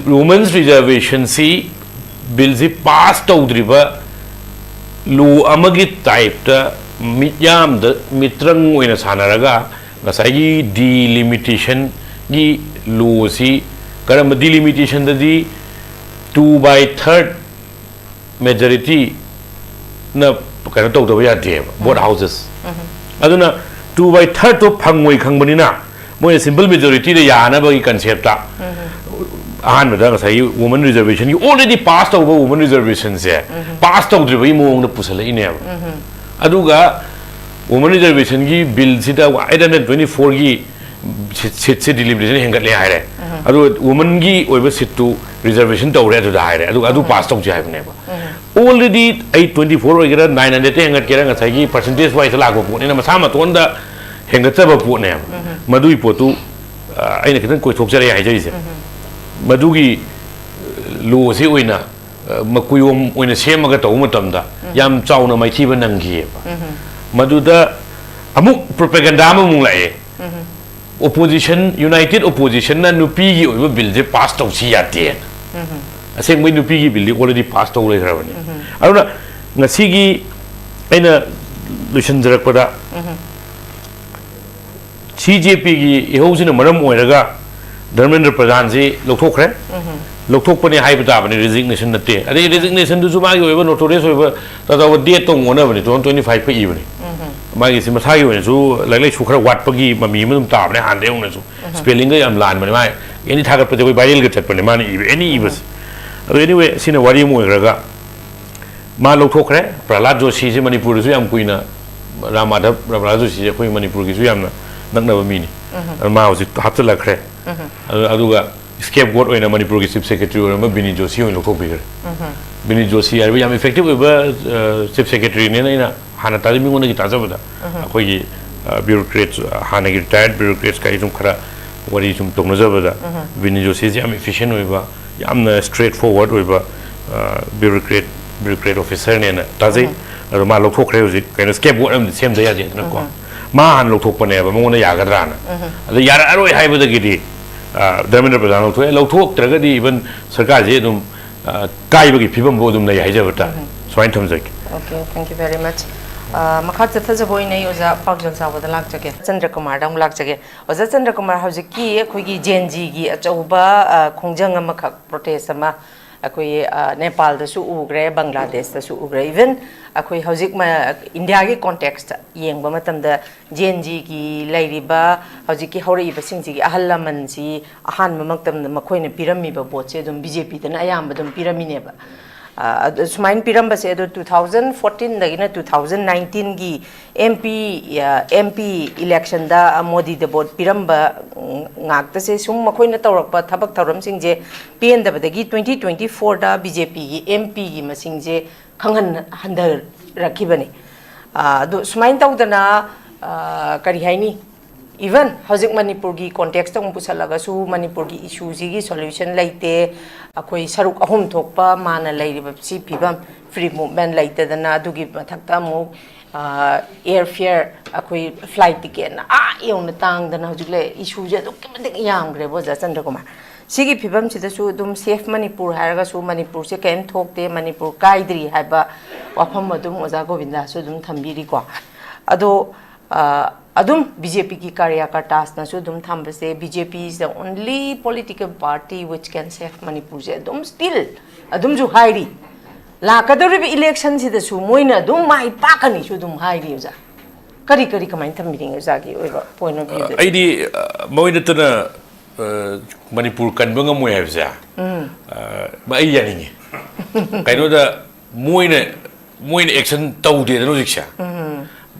ꯋꯨꯃꯟꯁ ꯔꯤꯖꯔꯕꯦꯁꯟꯁꯤ, ꯕꯤꯜꯁꯤ ꯄꯥꯁ ꯇꯧꯗ꯭ꯔꯤꯕ ꯂꯣ ꯑꯃꯒꯤ ꯇꯥꯏꯞꯇ ꯃꯤꯠꯌꯥꯝꯗ ꯃꯤꯇ꯭ꯔꯪ ꯑꯣꯏꯅ ꯁꯥꯟꯅꯔꯒ, ꯉꯁꯥꯏꯒꯤ ꯗꯤꯂꯤꯃꯤꯇꯦꯁꯟꯒꯤ ꯂꯣꯁꯤ ꯀꯔꯝꯕ ꯗꯤꯂꯤꯃꯤꯇꯦꯁꯟꯗꯗꯤ two by third majorityꯅ ꯀꯩꯅꯣ ꯇꯧꯗꯕ ꯌꯥꯗꯦꯕ, ꯕꯣꯠ ꯍꯥꯎꯁꯦꯁ꯫ ꯑꯗꯨꯅ two by thirdꯇꯣ ꯐꯪꯉꯣꯏ ꯈꯪꯕꯅꯤꯅ, ꯃꯣꯏꯅ ꯁꯤꯝꯄꯜ ꯃꯦꯖꯣꯔꯤꯇꯤꯗ ꯌꯥꯅꯕꯒꯤ ꯀꯟꯁꯦꯞꯇ ꯑꯍꯥꯟꯕꯗ ꯉꯁꯥꯏꯒꯤ ꯋꯨꯃꯟ ꯔꯤꯖꯔꯕꯦꯁꯟꯒꯤ, ꯑꯣꯜꯔꯦꯗꯤ ꯄꯥꯁ ꯇꯧꯕ ꯋꯨꯃꯟ ꯔꯤꯖꯔꯕꯦꯁꯟꯁꯦ ꯄꯥꯁ ꯇꯧꯗ꯭ꯔꯤꯕꯒꯤ ꯃꯑꯣꯡꯗ ꯄꯨꯁꯜꯂꯛꯏꯅꯦꯕ꯫ ꯑꯗꯨꯒ ꯋꯨꯃꯟ ꯔꯤꯖꯔꯕꯦꯁꯟꯒꯤ ꯕꯤꯜꯁꯤꯗ ꯑꯩꯠ ꯍꯟꯗ꯭ꯔꯦꯠ ꯇ꯭ꯋꯦꯟꯇꯤ ꯐꯣꯔꯒꯤ ꯁꯤꯠꯁꯦ ꯗꯤꯂꯤꯃꯤꯇꯦꯁꯟ ꯍꯦꯟꯒꯠꯂꯦ ꯍꯥꯏꯔꯦ꯫ ꯑꯗꯨꯒ ꯋꯨꯃꯟꯒꯤ ꯑꯣꯏꯕ ꯁꯤꯠꯇꯨ ꯔꯤꯖꯔꯕꯦꯁꯟ ꯇꯧꯔꯦ ꯑꯗꯨꯗ ꯍꯥꯏꯔꯦ, ꯑꯗꯨꯒ ꯑꯗꯨ ꯄꯥꯁ ꯇꯧꯁꯤ ꯍꯥꯏꯕꯅꯦꯕ꯫ ꯑꯣꯜꯔꯦꯗꯤ ꯑꯩꯠ ꯇ꯭ꯋꯦꯟꯇꯤ ꯐꯣꯔ ꯑꯣꯏꯒꯦꯔꯥ, ꯅꯥꯏꯟ ꯍꯟꯗ꯭ꯔꯦꯠꯇ ꯍꯦꯟꯒꯠꯀꯦꯔꯥ, ꯉꯁꯥꯏꯒꯤ ꯄꯥꯔꯁꯦꯟꯇꯦꯖ ꯋꯥꯏꯁꯇ ꯂꯥꯛꯄ ꯄꯣꯠꯅꯤꯅ ꯃꯁꯥ ꯃꯇꯣꯟꯗ ꯍꯦꯟꯒꯠꯆꯕ ꯄꯣꯠꯅꯦꯕ꯫ ꯃꯗꯨꯒꯤ ꯄꯣꯠꯇꯨ, ꯑ, ꯑꯩꯅ ꯈꯤꯇꯪ ꯀꯣꯏꯊꯣꯛꯆꯔꯦ ꯍꯥꯏꯖꯔꯤꯁꯦ꯫ ꯃꯗꯨꯒꯤ ꯂꯣꯁꯤ ꯑꯣꯏꯅ, ꯑ, ꯃꯀꯨꯌꯣꯝ ꯑꯣꯏꯅ ꯁꯦꯝꯃꯒ ꯇꯧꯕ ꯃꯇꯝꯗ ꯌꯥꯝ ꯆꯥꯎꯅ ꯃꯥꯏꯊꯤꯕ ꯅꯪꯈꯤꯑꯕ꯫ ꯃꯗꯨꯗ ꯑꯃꯨꯛ ꯄ꯭ꯔꯣꯄꯦꯒꯟꯗꯥ ꯑꯃꯃꯨꯛ ꯂꯥꯛꯑꯦ꯫ ꯑꯣꯄꯣꯖꯤꯁꯟ, ꯌꯨꯅꯥꯏꯇꯦꯠ ꯑꯣꯄꯣꯖꯤꯁꯟꯅ ꯅꯨꯄꯤꯒꯤ ꯑꯣꯏꯕ ꯕꯤꯜꯁꯦ ꯄꯥꯁ ꯇꯧꯁꯤ ꯌꯥꯗꯦꯅ꯫ ꯑꯁꯦꯡꯕꯩ ꯅꯨꯄꯤꯒꯤ ꯕꯤꯜꯗꯤ ꯑꯣꯜꯔꯦꯗꯤ ꯄꯥꯁ ꯇꯧ ꯂꯩꯈ꯭ꯔꯕꯅꯤ꯫ ꯑꯗꯨꯅ ꯉꯁꯤꯒꯤ ꯑꯩꯅ ꯂꯣꯏꯁꯤꯟꯖꯔꯛꯄꯗ, ꯁꯤ ꯖꯦ ꯄꯤꯒꯤ ꯏꯍꯧꯁꯤꯅ ꯃꯔꯝ ꯑꯣꯏꯔꯒ ꯙꯔꯃꯦꯟꯗ꯭ꯔ ꯄ꯭ꯔꯙꯥꯟꯁꯤ ꯂꯧꯊꯣꯛꯈ꯭ꯔꯦ꯫ ꯂꯧꯊꯣꯛꯄꯅꯦ ꯍꯥꯏꯕ ꯇꯥꯕꯅꯤ, ꯔꯤꯖꯤꯒꯅꯦꯁꯟ ꯅꯠꯇꯦ꯫ ꯑꯗꯩ ꯔꯤꯖꯤꯒꯅꯦꯁꯟꯗꯨꯁꯨ ꯃꯥꯒꯤ ꯑꯣꯏꯕ ꯅꯣꯇꯣꯔꯤꯌꯁ ꯑꯣꯏꯕ ꯇꯥ ꯇꯥꯕ ꯗꯦꯠꯇ ꯑꯃꯨꯛ ꯑꯣꯟꯅꯕꯅꯦ, ꯇꯨ ꯊꯥꯎꯖꯟ ꯇ꯭ꯋꯦꯟꯇꯤ ꯐꯥꯏꯚꯀ ꯏꯕꯅꯤ꯫ ꯃꯥꯒꯤꯁꯤ ꯃꯁꯥꯒꯤ ꯑꯣꯏꯅꯁꯨ ꯂꯥꯏꯔꯤꯛ ꯂꯥꯏꯁꯨ ꯈꯔ ꯋꯥꯠꯄꯒꯤ ꯃꯃꯤ ꯑꯃ ꯑꯗꯨꯝ ꯇꯥꯕꯅꯦ, ꯍꯥꯟꯅꯗꯩ ꯍꯧꯅꯁꯨ꯫ ꯁ꯭ꯄꯦꯂꯤꯡꯒ ꯌꯥꯝ ꯂꯥꯟꯕꯅꯦ꯫ ꯃꯥ ꯑꯦꯅꯤ ꯊꯥꯒꯠꯄꯁꯦ ꯑꯩꯈꯣꯏ ꯚꯥꯏꯔꯦꯜꯒ ꯆꯠꯄꯅꯦ ꯃꯥꯅ ꯏꯕ, ꯑꯦꯅꯤ ꯏꯕꯁꯦ꯫ ꯑꯗꯣ ꯑꯦꯅꯤꯋꯦ, ꯁꯤꯅ ꯋꯥꯔꯤ ꯑꯃ ꯑꯣꯏꯈ꯭ꯔꯒ, ꯃꯥ ꯂꯧꯊꯣꯛꯈ꯭ꯔꯦ꯫ ꯄ꯭ꯔꯍꯂꯥꯗ ꯖꯣꯁꯤꯁꯦ ꯃꯅꯤꯄꯨꯔꯗꯁꯨ ꯌꯥꯝ ꯀꯨꯏꯅ, ꯔꯥꯝ ꯃꯥꯙꯕ, ꯄ꯭ꯔꯍꯂꯥꯗ ꯖꯣꯁꯤꯁꯦ ꯑꯩꯈꯣꯏ ꯃꯅꯤꯄꯨꯔꯒꯤꯁꯨ ꯌꯥꯝꯅ ꯅꯛꯅꯕ ꯃꯤꯅꯤ꯫ ꯑꯗꯨ ꯃꯥ ꯍꯧꯖꯤꯛ ꯍꯥꯞꯆꯤꯜꯂꯛꯈ꯭ꯔꯦ꯫ ꯑꯗꯨ, ꯑꯗꯨꯒ ꯁ꯭ꯀꯦꯞ ꯒꯣꯠ ꯑꯣꯏꯅ ꯃꯅꯤꯄꯨꯔꯒꯤ ꯆꯤꯐ ꯁꯦꯀ꯭ꯔꯦꯇꯔꯤ ꯑꯣꯏꯔꯝꯕ ꯕꯤꯅꯤ ꯖꯣꯁꯤ ꯑꯣꯏꯅ ꯂꯧꯊꯣꯛꯄꯤꯈ꯭ꯔꯦ꯫ ꯕꯤꯅꯤꯠ ꯖꯣꯁꯤ ꯍꯥꯏꯕ ꯌꯥꯝ effective ꯑꯣꯏꯕ ꯆꯤꯐ ꯁꯦꯀ꯭ꯔꯦꯇꯔꯤꯅꯦꯅ ꯑꯩꯅ ꯍꯥꯟꯅ ꯇꯥꯖꯩ, ꯃꯤꯉꯣꯟꯗꯒꯤ ꯇꯥꯖꯕꯗ꯫ ꯑꯩꯈꯣꯏꯒꯤ ꯕ꯭ꯌꯨꯔꯣꯀ꯭ꯔꯦꯠꯁ, ꯍꯥꯟꯅꯒꯤ ꯔꯤꯇꯥꯌꯔꯠ ꯕ꯭ꯌꯨꯔꯣꯀ꯭ꯔꯦꯠꯁꯀ ꯑꯩ ꯁꯨꯝ ꯈꯔ ꯋꯥꯔꯤ ꯁꯨꯝ ꯇꯧꯅꯖꯕꯗ, ꯕꯤꯅꯤꯠ ꯖꯣꯁꯤꯁꯦ ꯌꯥꯝ efficient ꯑꯣꯏꯕ, ꯌꯥꯝꯅ straight forward ꯑꯣꯏꯕ ꯕ꯭ꯌꯨꯔꯣꯀ꯭ꯔꯦꯠ ꯕ꯭ꯌꯨꯔꯣꯀ꯭ꯔꯦꯠ ꯑꯣꯐꯤꯁꯔꯅꯦꯅ ꯇꯥꯖꯩ꯫ ꯑꯗꯣ ꯃꯥ ꯂꯧꯊꯣꯛꯈ꯭ꯔꯦ ꯍꯧꯖꯤꯛ, ꯀꯩꯅꯣ, scapegoat ꯑꯃꯗꯤ ꯁꯦꯝꯗ ꯌꯥꯗꯦꯗꯅꯀꯣ꯫ ꯃꯥ ꯍꯥꯟꯅ ꯂꯧꯊꯣꯛꯄꯅꯦꯕ, ꯃꯉꯣꯟꯗ ꯌꯥꯒꯗ꯭ꯔꯥꯅ꯫ ꯑꯗ ꯌꯥꯔꯛꯑꯔꯣꯏ ꯍꯥꯏꯕꯗꯒꯤꯗꯤ ꯙꯔꯃꯦꯟꯗ꯭ꯔ ꯄ꯭ꯔꯙꯥꯟ ꯂꯧꯊꯣꯛꯑꯦ꯫ ꯂꯧꯊꯣꯛꯇ꯭ꯔꯒꯗꯤ even ꯁꯔꯀꯥꯔꯁꯦ ꯑꯗꯨꯝ ꯀꯥꯏꯕꯒꯤ ꯐꯤꯕꯝꯕꯨ ꯑꯗꯨꯝ ꯂꯩ ꯍꯥꯏꯖꯕ ꯇꯥꯔꯦ꯫ ꯁꯨꯃꯥꯏꯅ ꯊꯝꯖꯒꯦ꯫ Okay, thank you very much. ꯃꯈꯥ ꯆꯠꯊꯖꯕ ꯑꯣꯏꯅ ꯑꯩ ꯑꯣꯖꯥ ꯄꯥꯛꯖꯝ ꯆꯥꯎꯕꯗ ꯂꯥꯛꯆꯒꯦ꯫ ꯆꯟꯗ꯭ꯔ ꯀꯨꯃꯥꯔꯗ ꯑꯃꯨꯛ ꯂꯥꯛꯆꯒꯦ꯫ ꯑꯣꯖꯥ ꯆꯟꯗ꯭ꯔ ꯀꯨꯃꯥꯔ, ꯍꯧꯖꯤꯛꯀꯤ ꯑꯩꯈꯣꯏꯒꯤ ꯖꯦꯟ ꯖꯤꯒꯤ ꯑꯆꯧꯕ ꯈꯣꯡꯖꯪ ꯑꯃꯈꯛ, ꯄ꯭ꯔꯣꯇꯦꯁ ꯑꯃ ꯑꯩꯈꯣꯏ ꯅꯦꯄꯥꯜꯗꯁꯨ ꯎꯈ꯭ꯔꯦ, ꯕꯪꯒ꯭ꯂꯥꯗꯦꯁꯇꯁꯨ ꯎꯈ꯭ꯔꯦ, even ꯑꯩꯈꯣꯏ ꯍꯧꯖꯤꯛ ꯏꯟꯗꯤꯌꯥꯒꯤ ꯀꯣꯟꯇꯦꯛꯁꯇ ꯌꯦꯡꯕ ꯃꯇꯝꯗ ꯖꯦꯟ ꯖꯤꯒꯤ ꯂꯩꯔꯤꯕ ꯍꯧꯖꯤꯛꯀꯤ ꯍꯧꯔꯛꯏꯕꯁꯤꯡꯁꯤꯒꯤ ꯑꯍꯜ ꯂꯃꯟꯁꯤ ꯑꯍꯥꯟꯕ ꯃꯇꯝꯗ ꯃꯈꯣꯏꯅ ꯄꯤꯔꯝꯃꯤꯕ ꯚꯣꯠꯁꯦ ꯑꯗꯨꯝ ꯕꯤ ꯖꯦ ꯄꯤꯗꯅ ꯑꯌꯥꯝꯕ ꯑꯗꯨꯝ ꯄꯤꯔꯝꯃꯤꯅꯦꯕ꯫ ꯑꯗꯨ ꯁꯨꯃꯥꯏꯅ ꯄꯤꯔꯝꯕꯁꯦ ꯑꯗꯣ two thousand fourteen ꯗꯒꯤꯅ two thousand nineteen ꯒꯤ M P, M P election ꯗ ꯃꯣꯗꯤꯗ ꯚꯣꯠ ꯄꯤꯔꯝꯕ ꯉꯥꯛꯇꯁꯦ ꯁꯨꯝ ꯃꯈꯣꯏꯅ ꯇꯧꯔꯛꯄ ꯊꯕꯛ ꯊꯧꯔꯝꯁꯤꯡꯁꯦ ꯄꯦꯟꯗꯕꯗꯒꯤ twenty twenty four ꯗ ꯕꯤ ꯖꯦ ꯄꯤꯒꯤ M P ꯒꯤ ꯃꯁꯤꯡꯁꯦ ꯈꯪꯍꯟ ꯍꯟꯊꯔꯛꯈꯤꯕꯅꯤ꯫ ꯑꯗꯣ ꯁꯨꯃꯥꯏꯅ ꯇꯧꯗꯅ ꯀꯔꯤ ꯍꯥꯏꯅꯤ, even ꯍꯧꯖꯤꯛ ꯃꯅꯤꯄꯨꯔꯒꯤ ꯀꯣꯟꯇꯦꯛꯁꯇ ꯑꯃꯨꯛ ꯄꯨꯁꯜꯂꯒꯁꯨ ꯃꯅꯤꯄꯨꯔꯒꯤ ꯏꯁꯨꯁꯤꯒꯤ ꯁꯣꯂꯨꯁꯟ ꯂꯩꯇꯦ꯫ ꯑꯩꯈꯣꯏ ꯁꯔꯨꯛ ꯑꯍꯨꯝ ꯊꯣꯛꯄ ꯃꯥꯅ ꯂꯩꯔꯤꯕ ꯁꯤ ꯐꯤꯕꯝ, ꯐ꯭ꯔꯤ ꯃꯨꯞꯃꯦꯟ ꯂꯩꯇꯗꯅ, ꯑꯗꯨꯒꯤ ꯃꯊꯛꯇ ꯑꯃꯨꯛ ꯑꯦꯌꯔ ꯐꯤꯌꯔ, ꯑꯩꯈꯣꯏ ꯐ꯭ꯂꯥꯏꯠ ꯇꯤꯀꯦꯠꯅ ꯑꯥ ꯌꯧꯅ ꯇꯥꯡꯗꯅ ꯍꯧꯖꯤꯛ ꯂꯩ꯫ ꯏꯁꯨꯁꯦ ꯑꯗꯨꯛꯀꯤ ꯃꯇꯤꯛ ꯌꯥꯝꯈ꯭ꯔꯦꯕ ꯑꯣꯖꯥ ꯆꯟꯗ꯭ꯔꯀꯨꯃꯥꯔ꯫ ꯁꯤꯒꯤ ꯐꯤꯕꯝꯁꯤꯗꯁꯨ ꯑꯗꯨꯝ ꯁꯦꯐ ꯃꯅꯤꯄꯨꯔ ꯍꯥꯏꯔꯒꯁꯨ ꯃꯅꯤꯄꯨꯔꯁꯦ ꯀꯔꯤꯝ ꯊꯣꯛꯇꯦ, ꯃꯅꯤꯄꯨꯔ ꯀꯥꯏꯗ꯭ꯔꯤ ꯍꯥꯏꯕ ꯋꯥꯐꯝ ꯑꯗꯨꯝ ꯑꯣꯖꯥ ꯒꯣꯕꯤꯟꯗꯥꯁꯨ ꯑꯗꯨꯝ ꯊꯝꯕꯤꯔꯤꯀꯣ꯫ ꯑꯗꯣ ꯑꯗꯨꯝ ꯕꯤ ꯖꯦ ꯄꯤꯒꯤ ꯀꯥꯔꯤꯌꯥꯀꯔꯇꯥꯁꯅꯁꯨ ꯑꯗꯨꯝ ꯊꯝꯕꯁꯦ, B J P is the only political party which can save ꯃꯅꯤꯄꯨꯔꯁꯦ ꯑꯗꯨꯝ still ꯑꯗꯨꯝꯁꯨ ꯍꯥꯏꯔꯤ꯫ ꯂꯥꯛꯀꯗꯧꯔꯤꯕ ꯏꯂꯦꯛꯁꯟꯁꯤꯗꯁꯨ ꯃꯣꯏꯅ ꯑꯗꯨꯝ ꯃꯥꯏ ꯄꯥꯛꯀꯅꯤꯁꯨ ꯑꯗꯨꯝ ꯍꯥꯏꯔꯤ ꯑꯣꯖꯥ꯫ ꯀꯔꯤ ꯀꯔꯤ ꯀꯃꯥꯏꯅ ꯊꯝꯕꯤꯅꯤꯡꯉꯤ ꯑꯣꯖꯥꯒꯤ ꯑꯣꯏꯕ ꯄꯣꯏꯟ ꯑꯣꯐ ꯚ꯭ꯌꯨꯗ? ꯑꯩꯗꯤ ꯃꯣꯏ ꯅꯠꯇꯅ ꯃꯅꯤꯄꯨꯔ ꯀꯟꯕ ꯉꯝꯃꯣꯏ ꯍꯥꯏꯕꯁꯦ ꯑꯩ ꯌꯥꯅꯤꯡꯉꯤ꯫ ꯀꯩꯅꯣꯗ ꯃꯣꯏꯅ ꯃꯣꯏꯅ ꯑꯦꯛꯁꯟ ꯇꯧꯗꯦꯗꯅ ꯍꯧꯖꯤꯛꯁꯦ꯫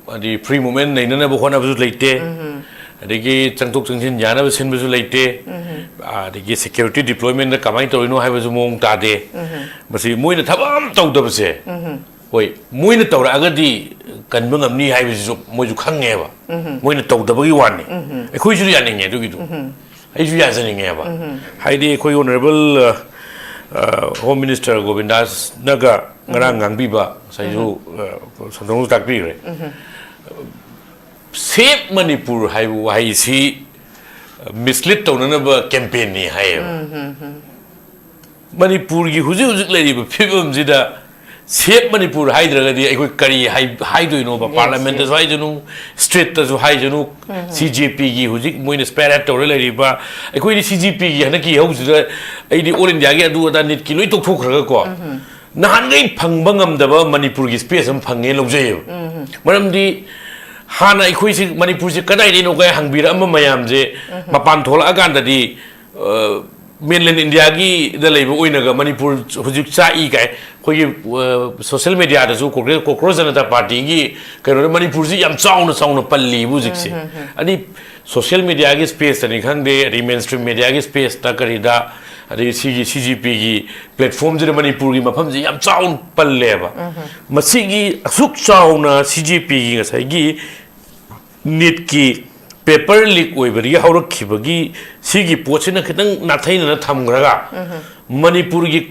ꯍꯥꯏꯗꯤ ꯐ꯭ꯔꯤ ꯃꯨꯞꯃꯦꯟ ꯂꯩꯅꯅꯕ ꯍꯣꯠꯅꯕꯁꯨ ꯂꯩꯇꯦ꯫ ꯑꯗꯒꯤ ꯆꯪꯊꯣꯛ ꯆꯪꯁꯤꯟ ꯌꯥꯅꯕ ꯁꯤꯟꯕꯁꯨ ꯂꯩꯇꯦ꯫ ꯑꯗꯒꯤ security deployment ꯀꯃꯥꯏꯅ ꯇꯧꯔꯤꯅꯣ ꯍꯥꯏꯕꯁꯨ ꯃꯑꯣꯡ ꯇꯥꯗꯦ꯫ ꯃꯁꯤ ꯃꯣꯏꯅ ꯊꯕꯛ ꯑꯃ ꯇꯧꯗꯕꯁꯦ, ꯍꯣꯏ, ꯃꯣꯏꯅ ꯇꯧꯔꯛꯑꯒꯗꯤ ꯀꯟꯕ ꯉꯝꯅꯤ ꯍꯥꯏꯕꯁꯤꯁꯨ ꯃꯣꯏꯁꯨ ꯈꯪꯉꯦꯕ꯫ ꯃꯣꯏꯅ ꯇꯧꯗꯕꯒꯤ ꯋꯥꯅꯤ꯫ ꯑꯩꯈꯣꯏꯁꯨ ꯌꯥꯅꯤꯡꯉꯦ ꯑꯗꯨꯒꯤꯗꯣ꯫ ꯑꯩꯁꯨ ꯌꯥꯖꯅꯤꯡꯉꯦꯕ꯫ ꯍꯥꯏꯗꯤ ꯑꯩꯈꯣꯏ honourable, ꯑ, ꯑ, Home Minister ꯒꯣꯕꯤꯟꯗꯥꯁꯅꯒ ꯉꯔꯥꯡ ꯉꯥꯡꯕꯤꯕ ꯉꯁꯥꯏꯁꯨ, ꯑ, ꯁꯣꯝꯗꯧꯅꯁꯨ ꯇꯥꯛꯄꯤꯈ꯭ꯔꯦ꯫ Save ꯃꯅꯤꯄꯨꯔ ꯍꯥꯏꯕ ꯋꯥꯍꯩꯁꯤ mislead ꯇꯧꯅꯅꯕ campaignꯅꯤ ꯍꯥꯏꯌꯦꯕ꯫ ꯃꯅꯤꯄꯨꯔꯒꯤ ꯍꯧꯖꯤꯛ ꯍꯧꯖꯤꯛ ꯂꯩꯔꯤꯕ ꯐꯤꯕꯝꯁꯤꯗ Save ꯃꯅꯤꯄꯨꯔ ꯍꯥꯏꯗ꯭ꯔꯒꯗꯤ ꯑꯩꯈꯣꯏ ꯀꯔꯤ ꯍꯥꯏ-, ꯍꯥꯏꯗꯣꯏꯅꯣꯕ? Yes, Parliamentꯇꯁꯨ yes. ꯍꯥꯏꯖꯅꯨ, streetꯇꯁꯨ ꯍꯥꯏꯖꯅꯨ, CJPꯒꯤ ꯍꯧꯖꯤꯛ ꯃꯣꯏꯅ spearhead ꯇꯧꯔ ꯂꯩꯔꯤꯕ, ꯑꯩꯈꯣꯏꯗꯤ CJPꯒꯤ ꯍꯟꯗꯛꯀꯤ ꯏꯍꯧꯁꯤꯗ ꯑꯩꯗꯤ All Indiaꯒꯤ ꯑꯗꯨ ꯑꯗꯥ NEETꯀꯤ ꯂꯣꯏ ꯇꯣꯛꯊꯣꯛꯈ꯭ꯔꯒꯀꯣ, ꯅꯍꯥꯟꯈꯩ ꯐꯪꯕ ꯉꯝꯗꯕ ꯃꯅꯤꯄꯨꯔꯒꯤ space ꯑꯃ ꯐꯪꯉꯦ ꯂꯧꯖꯩꯌꯦꯕ꯫ ꯃꯔꯝꯗꯤ ꯍꯥꯟꯅ ꯑꯩꯈꯣꯏꯁꯤ ꯃꯅꯤꯄꯨꯔꯁꯤ ꯀꯗꯥꯏꯗꯩꯅꯣ ꯀꯥꯏ ꯍꯪꯕꯤꯔꯛꯑꯝꯕ ꯃꯌꯥꯝꯁꯦ ꯃꯄꯥꯟ ꯊꯣꯛꯂꯛꯑꯀꯥꯟꯗꯗꯤ, ꯑ, mainland Indiaꯒꯤꯗ ꯂꯩꯕ ꯑꯣꯏꯅꯒ ꯃꯅꯤꯄꯨꯔ ꯍꯧꯖꯤꯛ ꯆꯥꯛꯏ ꯀꯥꯏ ꯑꯩꯈꯣꯏꯒꯤ, ꯑ, social mediaꯗꯁꯨ Congress, Congress Janata Partyꯒꯤ ꯀꯩꯅꯣꯗ ꯃꯅꯤꯄꯨꯔꯁꯤ ꯌꯥꯝ ꯆꯥꯎꯅ ꯆꯥꯎꯅ ꯄꯜꯂꯤꯕ ꯍꯧꯖꯤꯛꯁꯦ꯫ ꯑꯗꯩ social mediaꯒꯤ spaceꯇꯅꯤ ꯈꯪꯗꯦ, ꯑꯗꯩ mainstream mediaꯒꯤ spaceꯇ ꯀꯔꯤꯗ, ꯑꯗꯩ ꯁꯤꯒꯤ CJPꯒꯤ platformꯁꯤꯗ ꯃꯅꯤꯄꯨꯔꯒꯤ ꯃꯐꯝꯁꯤ ꯌꯥꯝ ꯆꯥꯎꯅ ꯄꯜꯂꯦꯕ꯫ ꯃꯁꯤꯒꯤ ꯑꯁꯨꯛ ꯆꯥꯎꯅ CJPꯒꯤ ꯉꯁꯥꯏꯒꯤ NEETꯀꯤ paper leak ꯑꯣꯏꯕꯗꯒꯤ ꯍꯧꯔꯛꯈꯤꯕꯒꯤ ꯁꯤꯒꯤ ꯄꯣꯠꯁꯤꯅ ꯈꯤꯇꯪ ꯅꯥꯊꯩꯅꯅ ꯊꯝꯈ꯭ꯔꯒ ꯃꯅꯤꯄꯨꯔꯒꯤ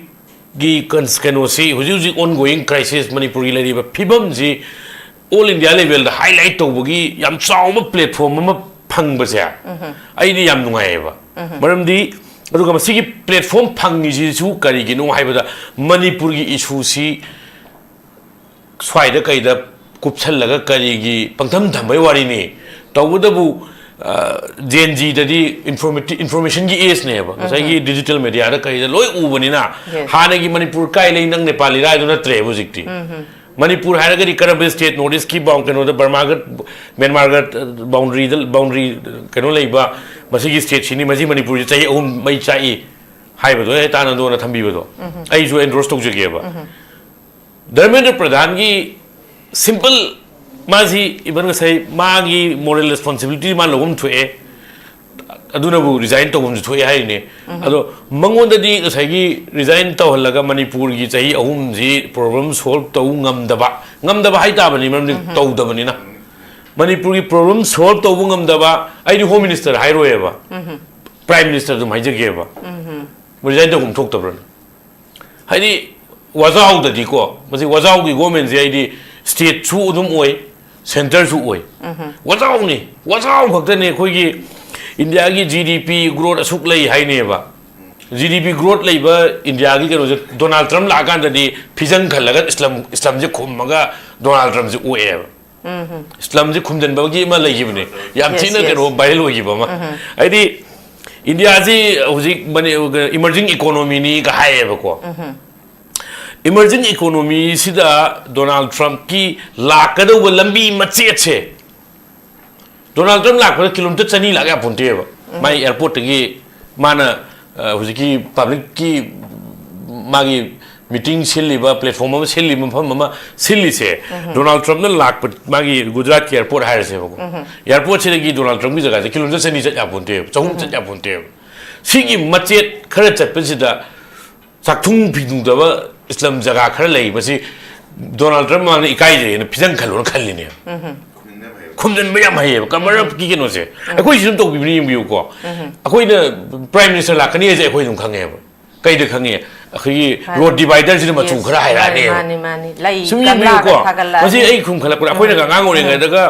ꯒꯤ ꯀꯟ-, ꯀꯩꯅꯣꯁꯤ ꯍꯧꯖꯤꯛ ꯍꯧꯖꯤꯛ ongoing crisis ꯃꯅꯤꯄꯨꯔꯒꯤ ꯂꯩꯔꯤꯕ ꯐꯤꯕꯝꯁꯤ All India levelꯗ highlight ꯇꯧꯕꯒꯤ ꯌꯥꯝ ꯆꯥꯎꯕ platform ꯑꯃ ꯐꯪꯕꯁꯦ ꯑꯩꯗꯤ ꯌꯥꯝ ꯅꯨꯡꯉꯥꯏꯌꯦꯕ꯫ ꯃꯔꯝꯗꯤ ꯑꯗꯨꯒ ꯃꯁꯤꯒꯤ platform ꯐꯪꯉꯤꯁꯤꯁꯨ ꯀꯔꯤꯒꯤꯅꯣ ꯍꯥꯏꯕꯗ ꯃꯅꯤꯄꯨꯔꯒꯤ issueꯁꯤ ꯁ꯭ꯋꯥꯏꯗ ꯀꯩꯗ ꯀꯨꯞꯁꯜꯂꯒ ꯀꯔꯤꯒꯤ ꯄꯪꯊꯝ ꯊꯝꯕꯩ ꯋꯥꯔꯤꯅꯤ? ꯇꯧꯕꯇꯕꯨ, ꯑ, Gen Zꯗꯗꯤ informati-, informationꯒꯤ ageꯅꯦꯕ꯫ ꯉꯁꯥꯏꯒꯤ digital mediaꯗ ꯀꯩꯗ ꯂꯣꯏ ꯎꯕꯅꯤꯅ, Yes. ꯍꯥꯟꯅꯒꯤ ꯃꯅꯤꯄꯨꯔ ꯀꯥꯏ ꯂꯩ ꯅꯪ ꯅꯦꯄꯥꯂꯤꯔ ꯍꯥꯏꯗꯣ ꯅꯠꯇ꯭ꯔꯦꯕ ꯍꯧꯖꯤꯛꯇꯤ꯫ ꯃꯅꯤꯄꯨꯔ ꯍꯥꯏꯔꯒꯗꯤ ꯀꯔꯝꯕ state, North Eastꯀꯤ bound-, ꯀꯩꯅꯣꯗ ꯕꯔꯃꯥꯒ, ꯃ꯭ꯌꯥꯟꯃꯥꯔꯒ boundaryꯗ, boundary ꯀꯩꯅꯣ ꯂꯩꯕ ꯃꯁꯤꯒꯤ stateꯁꯤꯅꯤ, ꯃꯁꯤ ꯃꯅꯤꯄꯨꯔꯁꯤ ꯆꯍꯤ ꯑꯍꯨꯝ ꯃꯩ ꯆꯥꯛꯏ ꯍꯥꯏꯕꯗꯣ, ꯍꯦ ꯇꯥꯅꯟꯗꯣꯅ ꯊꯝꯕꯤꯕꯗꯣ ꯑꯩꯁꯨ endorse ꯇꯧꯖꯒꯦꯕ꯫ ꯙꯔꯃꯦꯟꯗ꯭ꯔ ꯄ꯭ꯔꯙꯥꯟꯒꯤ simple, ꯃꯥꯁꯤ even ꯉꯁꯥꯏ ꯃꯥꯒꯤ moral responsibility ꯃꯥ ꯂꯧꯐꯝ ꯊꯣꯛꯑꯦ꯫ ꯑꯗꯨꯅꯕꯨ ꯔꯤꯖꯥꯏꯟ ꯇꯧꯐꯝꯁꯨ ꯊꯣꯛꯑꯦ ꯍꯥꯏꯔꯤꯅꯦ꯫ ꯑꯗꯣ ꯃꯉꯣꯟꯗꯗꯤ ꯉꯁꯥꯏꯒꯤ ꯔꯤꯖꯥꯏꯟ ꯇꯧꯍꯜꯂꯒ ꯃꯅꯤꯄꯨꯔꯒꯤ ꯆꯍꯤ ꯑꯍꯨꯝꯁꯤ ꯄ꯭ꯔꯣꯕ꯭ꯂꯦꯝ ꯁꯣꯜꯕ ꯇꯧ ꯉꯝꯗꯕ, ꯉꯝꯗꯕ ꯍꯥꯏꯇꯥꯕꯅꯤ, ꯃꯔꯝꯗꯤ ꯇꯧꯗꯕꯅꯤꯅ꯫ ꯃꯅꯤꯄꯨꯔꯒꯤ ꯄ꯭ꯔꯣꯕ꯭ꯂꯦꯝ ꯁꯣꯜꯕ ꯇꯧꯕ ꯉꯝꯗꯕ, ꯑꯩꯗꯤ ꯍꯣꯝ ꯃꯤꯅꯤꯁꯇꯔ ꯍꯥꯏꯔꯣꯏꯕ, ꯄ꯭ꯔꯥꯏꯝ ꯃꯤꯅꯤꯁꯇꯔ ꯑꯗꯨꯝ ꯍꯥꯏꯖꯒꯦꯕ꯫ ꯔꯤꯖꯥꯏꯟ ꯇꯧꯐꯝ ꯊꯣꯛꯇꯕ꯭ꯔꯅ? ꯍꯥꯏꯗꯤ ꯋꯥꯖꯥꯎꯗꯗꯤꯀꯣ, ꯃꯁꯤ ꯋꯥꯖꯥꯎꯒꯤ ꯒꯣꯔꯃꯦꯟꯁꯦ ꯑꯩꯗꯤ ꯁ꯭ꯇꯦꯠꯁꯨ ꯑꯗꯨꯝ ꯑꯣꯏ, ꯁꯦꯟꯇꯔꯁꯨ ꯑꯣꯏ꯫ ꯋꯥꯖꯥꯎꯅꯤ, ꯋꯥꯖꯥꯎ ꯈꯛꯇꯅꯤ꯫ ꯑꯩꯈꯣꯏꯒꯤ ꯏꯟꯗꯤꯌꯥꯒꯤ ꯖꯤ ꯗꯤ ꯄꯤ ꯒ꯭ꯔꯣꯠ ꯑꯁꯨꯛ ꯂꯩ ꯍꯥꯏꯅꯦꯕ꯫ ꯖꯤ ꯗꯤ ꯄꯤ ꯒ꯭ꯔꯣꯠ ꯂꯩꯕ ꯏꯟꯗꯤꯌꯥꯒꯤ ꯀꯩꯅꯣꯁꯦ ꯗꯣꯅꯥꯜꯗ ꯇ꯭ꯔꯝꯞ ꯂꯥꯛꯑꯀꯥꯟꯗꯗꯤ ꯐꯤꯖꯪ ꯈꯜꯂꯒ ꯏꯁꯂꯝ, ꯏꯁꯂꯝꯁꯦ ꯈꯨꯝꯃꯒ ꯗꯣꯅꯥꯜꯗ ꯇ꯭ꯔꯝꯞꯁꯦ ꯑꯣꯛꯑꯦꯕ꯫ ꯏꯁꯂꯝꯁꯦ ꯈꯨꯝꯖꯤꯟꯕꯒꯤ ꯑꯃ ꯂꯩꯈꯤꯕꯅꯦ, ꯌꯥꯝ Yes, ꯊꯤꯅ yes. ꯀꯩꯅꯣ ꯚꯥꯏꯔꯦꯜ ꯑꯣꯏꯈꯤꯕ ꯑꯃ꯫ ꯍꯥꯏꯗꯤ ꯏꯟꯗꯤꯌꯥꯁꯤ ꯍꯧꯖꯤꯛ ꯏꯃꯔꯖꯤꯡ ꯏꯀꯣꯅꯣꯃꯤꯅꯤꯒ ꯍꯥꯏꯌꯦꯕꯀꯣ꯫ ꯏꯃꯔꯖꯤꯡ ꯏꯀꯣꯅꯣꯃꯤꯁꯤꯗ ꯗꯣꯅꯥꯜꯗ ꯇ꯭ꯔꯝꯞꯀꯤ ꯂꯥꯛꯀꯗꯧꯕ ꯂꯝꯕꯤ ꯃꯆꯦꯠꯁꯦ, ꯗꯣꯅꯥꯜꯗ ꯇ꯭ꯔꯝꯞ ꯂꯥꯛꯄꯗ ꯀꯤꯂꯣꯃꯤꯇꯔ ꯆꯅꯤ ꯂꯥꯛ ꯌꯥꯄꯣꯟꯇꯦꯕ꯫ ꯃꯥꯏ ꯑꯦꯌꯥꯔꯄꯣꯔꯠꯇꯒꯤ ꯃꯥꯅ, ꯑ, ꯍꯧꯖꯤꯛꯀꯤ ꯄꯕ꯭ꯂꯤꯛꯀꯤ ꯃꯥꯒꯤ ꯃꯤꯇꯤꯡ ꯁꯤꯜꯂꯤꯕ, ꯄ꯭ꯂꯦꯠꯐꯣꯝ ꯑꯃ ꯁꯤꯜꯂꯤꯕ, ꯃꯐꯝ ꯑꯃ ꯁꯤꯜꯂꯤꯁꯦ, ꯗꯣꯅꯥꯜꯗ ꯇ꯭ꯔꯝꯞꯅ ꯂꯥꯛꯄ, ꯃꯥꯒꯤ ꯒꯨꯖꯔꯥꯠꯀꯤ ꯑꯦꯌꯥꯔꯄꯣꯔꯠ ꯍꯥꯏꯔꯁꯦꯕꯀꯣ, ꯑꯦꯌꯥꯔꯄꯣꯔꯠꯁꯤꯗꯒꯤ ꯗꯣꯅꯥꯜꯗ ꯇ꯭ꯔꯝꯞꯀꯤ ꯖꯒꯥꯁꯦ ꯀꯤꯂꯣꯃꯤꯇꯔ ꯆꯅꯤ ꯆꯠ ꯌꯥꯄꯣꯟꯇꯦꯕ, ꯆꯍꯨꯝ ꯆꯠ ꯌꯥꯄꯣꯟꯇꯦꯕ꯫ ꯁꯤꯒꯤ ꯃꯆꯦꯠ ꯈꯔ ꯆꯠꯄꯁꯤꯗ ꯆꯥꯛꯊꯨꯡ ꯐꯤꯗꯨꯡꯗꯕ ꯏꯁꯂꯝ ꯖꯒꯥ ꯈꯔ ꯂꯩ, ꯃꯁꯤ ꯗꯣꯅꯥꯜꯗ ꯇ꯭ꯔꯝꯞ ꯃꯃꯥꯡꯗ ꯏꯀꯥꯏꯖꯩꯅ ꯐꯤꯖꯪ ꯈꯜꯂꯣꯅ ꯈꯜꯂꯤꯅꯦꯕ꯫ ꯈꯨꯝꯖꯤꯟꯕ ꯌꯥꯝ ꯍꯩꯌꯦꯕ, ꯀꯃꯔ ꯑꯞꯀꯤ ꯀꯩꯅꯣꯁꯦ꯫ ꯑꯩꯈꯣꯏꯁꯤ ꯑꯗꯨꯝ ꯇꯧꯕꯤꯕꯅꯤ, ꯌꯦꯡꯕꯤꯌꯨꯀꯣ꯫ ꯑꯩꯈꯣꯏꯅ ꯄ꯭ꯔꯥꯏꯝ ꯃꯤꯅꯤꯁꯇꯔ ꯂꯥꯛꯀꯅꯤ ꯍꯥꯏꯁꯦ ꯑꯩꯈꯣꯏ ꯑꯗꯨꯝ ꯈꯪꯉꯦꯕ꯫ ꯀꯩꯗ ꯈꯪꯉꯦ? ꯑꯩꯈꯣꯏꯒꯤ ꯃꯥꯅꯤ꯫ ꯔꯣꯗ ꯗꯤꯚꯥꯏꯗꯔꯁꯤꯅ ꯃꯆꯨ Yes, ꯈꯔ ꯃꯥꯅꯤ, ꯍꯥꯏꯔꯛꯑꯅꯦꯕ꯫ ꯃꯥꯅꯤ, ꯃꯥꯅꯤ꯫ ꯂꯩ ꯁꯨꯝ ꯒꯝꯂꯥꯒ ꯌꯦꯡꯕꯤꯌꯨꯀꯣ, ꯊꯥꯒꯠꯂꯛꯑꯅꯤ꯫ ꯃꯁꯤ ꯑꯩ ꯈꯨꯝꯈꯠꯂꯛꯄꯗ, ꯑꯩꯈꯣꯏꯅꯒ ꯑꯉꯥꯡ ꯑꯣꯏꯔꯤꯉꯩꯗꯒ,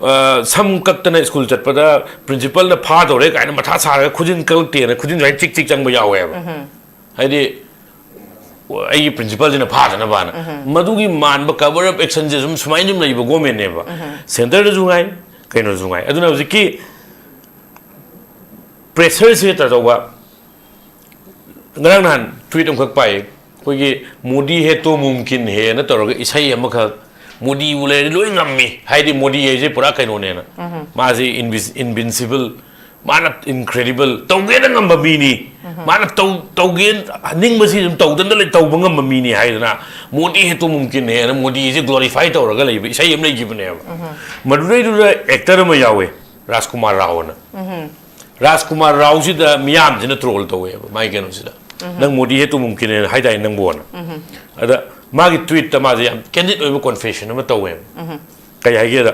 ꯑ, ꯁꯝ ꯀꯛꯇꯅ ꯁ꯭ꯀꯨꯜ ꯆꯠꯄꯗ ꯄ꯭ꯔꯤꯟꯁꯤꯄꯜꯅ ꯐꯥꯗꯧꯔꯦ ꯀꯥꯏꯅ ꯃꯊꯥ ꯁꯥꯔꯒ ꯈꯨꯖꯤꯟ ꯀꯛꯂꯛꯇꯦꯅ ꯈꯨꯖꯤꯟ ꯁꯨꯃꯥꯏꯅ ꯆꯤꯛ ꯆꯤꯛ ꯆꯪꯕ ꯌꯥꯎꯋꯦꯕ꯫ ꯍꯥꯏꯗꯤ ꯑꯩꯒꯤ ꯄ꯭ꯔꯤꯟꯁꯤꯄꯜꯁꯤꯅ ꯐꯥꯗꯅꯕꯅ꯫ ꯃꯗꯨꯒꯤ ꯃꯥꯟꯕ ꯀꯕꯔ ꯑꯞ ꯑꯦꯛꯁꯟꯁꯦ ꯁꯨꯝ ꯁꯨꯃꯥꯏꯅ ꯑꯗꯨꯝ ꯂꯩꯕ ꯒꯣꯔꯃꯦꯟꯅꯦꯕ꯫ ꯁꯦꯟꯇꯔꯗꯁꯨ ꯉꯥꯏ, ꯀꯩꯅꯣꯁꯨ ꯉꯥꯏ꯫ ꯑꯗꯨꯅ ꯍꯧꯖꯤꯛꯀꯤ ꯄ꯭ꯔꯦꯁꯔꯁꯦ ꯇꯧꯕ꯫ ꯉꯔꯥꯡ ꯅꯍꯥꯟ ꯇ꯭ꯋꯤꯠ ꯑꯃꯈꯛ ꯄꯥꯏ, ꯑꯩꯈꯣꯏꯒꯤ "ꯃꯣꯗꯤ ꯍꯦ ꯇꯣ ꯃꯨꯝꯀꯤꯟ ꯍꯦꯅ" ꯇꯧꯔꯒ ꯏꯁꯩ ꯑꯃꯈꯛ, "ꯃꯣꯗꯤꯕꯨ ꯂꯩꯔꯗꯤ ꯂꯣꯏ ꯉꯝꯃꯤ", ꯍꯥꯏꯗꯤ ꯃꯣꯗꯤ ꯍꯥꯏꯁꯦ ꯄꯨꯔꯥ ꯀꯩꯅꯣꯅꯦꯅ꯫ ꯃꯥꯁꯤ ꯏꯟꯕꯤꯟꯁꯤꯕꯜ, ꯃꯥꯅ ꯏꯟꯀ꯭ꯔꯦꯗꯤꯕꯜ, ꯇꯧꯒꯦꯅ ꯉꯝꯕ ꯃꯤꯅꯤ꯫ ꯃꯥꯅ ꯇꯧ-, ꯇꯧꯒꯦ, ꯅꯤꯡꯕꯁꯤ ꯑꯗꯨꯝ ꯇꯧꯗꯅ ꯂꯩ, ꯇꯧꯕ ꯉꯝꯕ ꯃꯤꯅꯤ ꯍꯥꯏꯗꯅ "ꯃꯣꯗꯤ ꯍꯦ ꯇꯣ ꯃꯨꯝꯀꯤꯟ ꯍꯦꯅ" ꯃꯣꯗꯤꯁꯦ ꯒ꯭ꯂꯣꯔꯤꯐꯥꯏ ꯇꯧꯔꯒ ꯂꯩꯕ ꯏꯁꯩ ꯑꯃ ꯂꯩꯈꯤꯕꯅꯦꯕ꯫ ꯃꯗꯨꯗꯩꯗꯨꯗ ꯑꯦꯛꯇꯔ ꯑꯃ ꯌꯥꯎꯋꯦ, ꯔꯥꯖꯀꯨꯃꯥꯔ ꯔꯥꯎꯅ꯫ ꯔꯥꯖꯀꯨꯃꯥꯔ ꯔꯥꯎꯁꯤꯗ ꯃꯤꯌꯥꯝꯁꯤꯅ ꯇ꯭ꯔꯣꯜ ꯇꯧꯋꯦꯕ ꯃꯥꯒꯤ ꯀꯩꯅꯣꯁꯤꯗ, "ꯅꯪ ꯃꯣꯗꯤ ꯍꯦ ꯇꯨ ꯃꯨꯝꯀꯤꯟ ꯍꯦꯅ ꯍꯥꯏꯗꯥꯏ ꯅꯪꯕꯣꯅ?" ꯑꯗ ꯃꯥꯒꯤ ꯇ꯭ꯋꯤꯠꯇ ꯃꯥꯁꯦ ꯌꯥꯝ ꯀꯦꯟꯗꯤꯠ ꯑꯣꯏꯕ ꯀꯣꯟꯐꯦꯁꯟ ꯑꯃ ꯇꯧꯋꯦꯕ꯫ ꯀꯩ ꯍꯥꯏꯒꯦꯗ,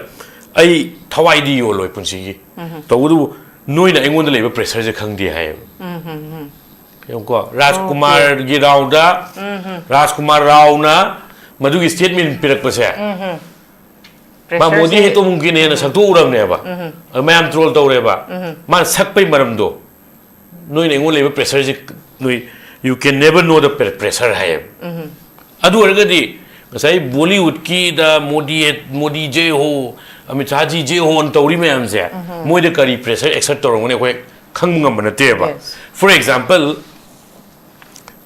"ꯑꯩ ꯊꯋꯥꯏꯗꯤ ꯌꯣꯜꯂꯣꯏ ꯄꯨꯟꯁꯤꯒꯤ, ꯇꯧꯕꯇꯕꯨ ꯅꯣꯏꯅ ꯑꯩꯉꯣꯟꯗ ꯂꯩꯕ ꯄ꯭ꯔꯦꯁꯔꯁꯦ ꯈꯪꯗꯦ" ꯍꯥꯏꯌꯦꯕ꯫ ꯌꯦꯡꯉꯨꯀꯣ, ꯔꯥꯖꯀꯨꯃꯥꯔꯒꯤ ꯔꯥꯎꯗ, ꯔꯥꯖꯀꯨꯃꯥꯔ ꯔꯥꯎꯅ ꯃꯗꯨꯒꯤ ꯁ꯭ꯇꯦꯠꯃꯦꯟ ꯄꯤꯔꯛꯄꯁꯦ, ꯃꯥ ꯃꯣꯗꯤ ꯍꯦ ꯇꯨ ꯃꯨꯝꯀꯤꯟ ꯍꯦꯅ ꯁꯛꯇꯣꯛꯎꯔꯕꯅꯦꯕ꯫ ꯑꯗ ꯃꯌꯥꯝ ꯇ꯭ꯔꯣꯜ ꯇꯧꯔꯦꯕ꯫ ꯃꯥꯅ ꯁꯛꯄꯩ ꯃꯔꯝꯗꯣ, "ꯅꯣꯏꯅ ꯑꯩꯉꯣꯟꯗ ꯂꯩꯕ ꯄ꯭ꯔꯦꯁꯔꯁꯦ, ꯅꯣꯏ, you can never know the pre- pressure" ꯍꯥꯏꯌꯦꯕ꯫ ꯑꯗꯨ ꯑꯣꯏꯔꯒꯗꯤ ꯉꯁꯥꯏ ꯕꯣꯂꯤꯋꯨꯗꯀꯤꯗ ꯃꯣꯗꯤ, ꯃꯣꯗꯤ ꯖꯦ ꯍꯣ, ꯑꯃꯤꯠ ꯁꯥꯍꯖꯤ ꯖꯦ ꯍꯣꯅ ꯇꯧꯔꯤ ꯃꯌꯥꯝꯁꯦ, ꯃꯣꯏꯗ ꯀꯔꯤ ꯄ꯭ꯔꯦꯁꯔ ꯑꯦꯛꯁꯔꯠ ꯇꯧꯔꯝꯒꯅꯤ ꯑꯩꯈꯣꯏ ꯈꯪꯕ ꯉꯝꯕ ꯅꯠꯇꯦꯕ꯫ Yes. For example,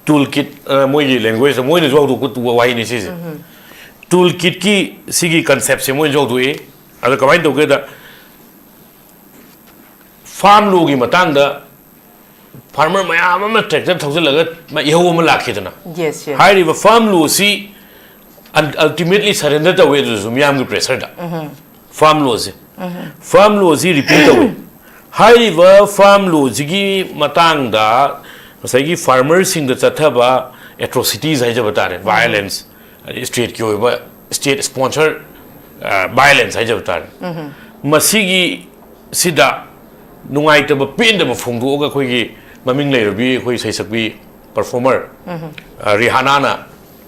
tool kit, ꯑ, ꯃꯣꯏꯒꯤ ꯂꯦꯡꯒ꯭ꯋꯦꯖꯇ ꯃꯣꯏꯅꯁꯨ ꯍꯧꯗꯣꯛꯄ ꯋꯥꯍꯩꯅꯤ ꯁꯤꯁꯦ꯫ ꯇꯨꯜ ꯀꯤꯠꯀꯤ ꯁꯤꯒꯤ ꯀꯟꯁꯦꯞꯁꯦ ꯃꯣꯏꯅꯁꯨ ꯍꯧꯗꯣꯛꯏ꯫ ꯑꯗꯣ ꯀꯃꯥꯏꯅ ꯇꯧꯒꯦꯗ, ꯐꯥꯔꯝ ꯂꯣꯒꯤ ꯃꯇꯥꯡꯗ ꯐꯥꯔꯃꯔ ꯃꯌꯥꯝ ꯑꯃ ꯇ꯭ꯔꯦꯛꯇꯔ ꯊꯧꯖꯤꯜꯂꯒ ꯃ-, ꯏꯍꯧ ꯑꯃ ꯂꯥꯛꯈꯤꯗꯅ꯫ Yes, yes. ꯍꯥꯏꯔꯤꯕ ꯐꯥꯔꯝ ꯂꯣꯁꯤ ꯑꯜ-, ꯑꯜꯇꯤꯃꯦꯠꯂꯤ ꯁꯔꯦꯟꯗꯔ ꯇꯧꯋꯦ ꯑꯗꯨꯁꯨ ꯃꯤꯌꯥꯝꯒꯤ ꯄ꯭ꯔꯦꯁꯔꯗ꯫ ꯐꯥꯔꯝ ꯂꯣꯁꯦ, ꯐꯥꯔꯝ ꯂꯣꯁꯤ ꯔꯤꯄꯤꯠ ꯇꯧꯋꯦ꯫ ꯍꯥꯏꯔꯤꯕ ꯐꯥꯔꯝ ꯂꯣꯁꯤꯒꯤ ꯃꯇꯥꯡꯗ ꯉꯁꯥꯏꯒꯤ ꯐꯥꯔꯃꯔꯁꯤꯡꯗ ꯆꯠꯊꯕ ꯑꯦꯇ꯭ꯔꯣꯁꯤꯇꯤꯁ ꯍꯥꯏꯖꯕ ꯇꯥꯔꯦ, ꯚꯥꯏꯑꯣꯂꯦꯟꯁ, ꯑꯗꯩ ꯁ꯭ꯇꯦꯠꯀꯤ ꯑꯣꯏꯕ, ꯁ꯭ꯇꯦꯠ ꯁ꯭ꯄꯣꯟꯁꯔ ꯚꯥꯏꯑꯣꯂꯦꯟꯁ ꯍꯥꯏꯖꯕ ꯇꯥꯔꯦ, ꯃꯁꯤꯒꯤ ꯁꯤꯗ ꯅꯨꯡꯉꯥꯏꯇꯕ ꯄꯦꯟꯗꯕ ꯐꯣꯡꯗꯣꯛꯑꯒ ꯑꯩꯈꯣꯏꯒꯤ ꯃꯃꯤꯡ ꯂꯩꯔꯕꯤ ꯑꯩꯈꯣꯏ ꯁꯩꯁꯛꯄꯤ ꯄꯔꯐꯣꯔꯃꯔ, ꯑ, ꯔꯤꯍꯥꯅꯥꯅ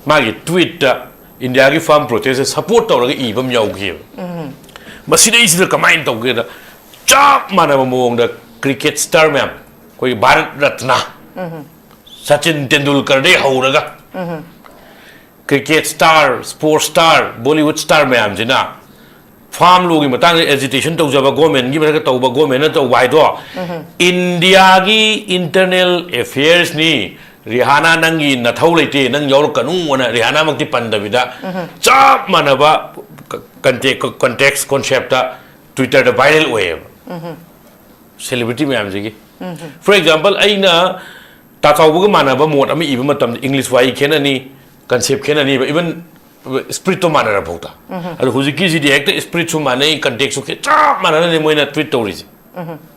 ꯃꯥꯒꯤ ꯇ꯭ꯋꯤꯠꯇ ꯏꯟꯗꯤꯌꯥꯒꯤ ꯐꯥꯔꯝ ꯄ꯭ꯔꯣꯇꯦꯁꯇ ꯁꯄꯣꯔꯠ ꯇꯧꯔꯒ ꯏꯕ ꯑꯃ ꯌꯥꯎꯈꯤꯑꯕ꯫ ꯃꯁꯤꯗꯩꯁꯤꯗ ꯀꯃꯥꯏꯅ ꯇꯧꯒꯦꯗ, ꯆꯞ ꯃꯥꯟꯅꯕ ꯃꯑꯣꯡꯗ ꯀ꯭ꯔꯤꯀꯦꯠ ꯁ꯭ꯇꯥꯔ ꯃꯌꯥꯝ, ꯑꯩꯈꯣꯏꯒꯤ ꯚꯥꯔꯠ ꯔꯠꯅ, ꯁꯆꯤꯟ ꯇꯦꯟꯗꯨꯜꯀꯔꯗꯩ ꯍꯧꯔꯒ cricket star, sports star, Bollywood star ꯃꯌꯥꯝꯁꯤꯅ ꯐꯥꯔꯝ ꯂꯣꯒꯤ ꯃꯇꯥꯡꯗ ꯑꯦꯖꯤꯇꯦꯁꯟ ꯇꯧꯖꯕ, ꯒꯣꯔꯃꯦꯟꯒꯤ ꯃꯊꯛꯇ ꯇꯧꯕ, ꯒꯣꯔꯃꯦꯟꯅ ꯇꯧꯕ ꯍꯥꯏꯗꯣ, ꯏꯟꯗꯤꯌꯥꯒꯤ ꯏꯟꯇꯔꯅꯦꯜ ꯑꯦꯐꯤꯌꯔꯁꯅꯤ꯫ ꯔꯤꯍꯥꯅꯥ, ꯅꯪꯒꯤ ꯅꯊꯧ ꯂꯩꯇꯦ, ꯅꯪ ꯌꯥꯎꯔꯛꯀꯅꯨ ꯑꯅ ꯔꯤꯍꯥꯅꯥꯃꯛꯇꯤ ꯄꯟꯗꯕꯤꯗ ꯆꯞ ꯃꯥꯟꯅꯕ ꯀꯟꯇꯦꯛ, ꯀꯟꯇꯦꯛꯁ, ꯀꯣꯟꯁꯦꯞꯇ ꯇ꯭ꯋꯤꯇꯔꯗ ꯚꯥꯏꯔꯦꯜ ꯑꯣꯏꯌꯦꯕ꯫ ꯁꯦꯂꯤꯕ꯭ꯔꯤꯇꯤ ꯃꯌꯥꯝꯁꯤꯒꯤ꯫ For example, ꯑꯩꯅ ꯇꯥꯆꯥꯎꯕꯒ ꯃꯥꯟꯅꯕ ꯃꯣꯠ ꯑꯃ ꯏꯕ ꯃꯇꯝꯗ ꯏꯪꯂꯤꯁ ꯋꯥꯍꯩ ꯈꯦꯠꯅꯅꯤ, ꯀꯟꯁꯦꯞ ꯈꯦꯠꯅꯅꯤꯕ, ꯏꯚꯟ ꯁ꯭ꯄꯤꯔꯤꯠꯇꯣ ꯃꯥꯟꯅꯔ ꯐꯥꯎꯗ꯫ ꯑꯗꯣ ꯍꯧꯖꯤꯛꯀꯤꯁꯤꯗꯤ ꯍꯦꯛꯇ ꯁ꯭ꯄꯤꯔꯤꯠꯁꯨ ꯃꯥꯟꯅꯩ, ꯀꯟꯇꯦꯛꯁꯁꯨ ꯈꯦ-, ꯆꯞ ꯃꯥꯟꯅꯅꯅꯦ ꯃꯣꯏꯅ ꯇ꯭ꯋꯤꯠ ꯇꯧꯔꯤꯁꯦ꯫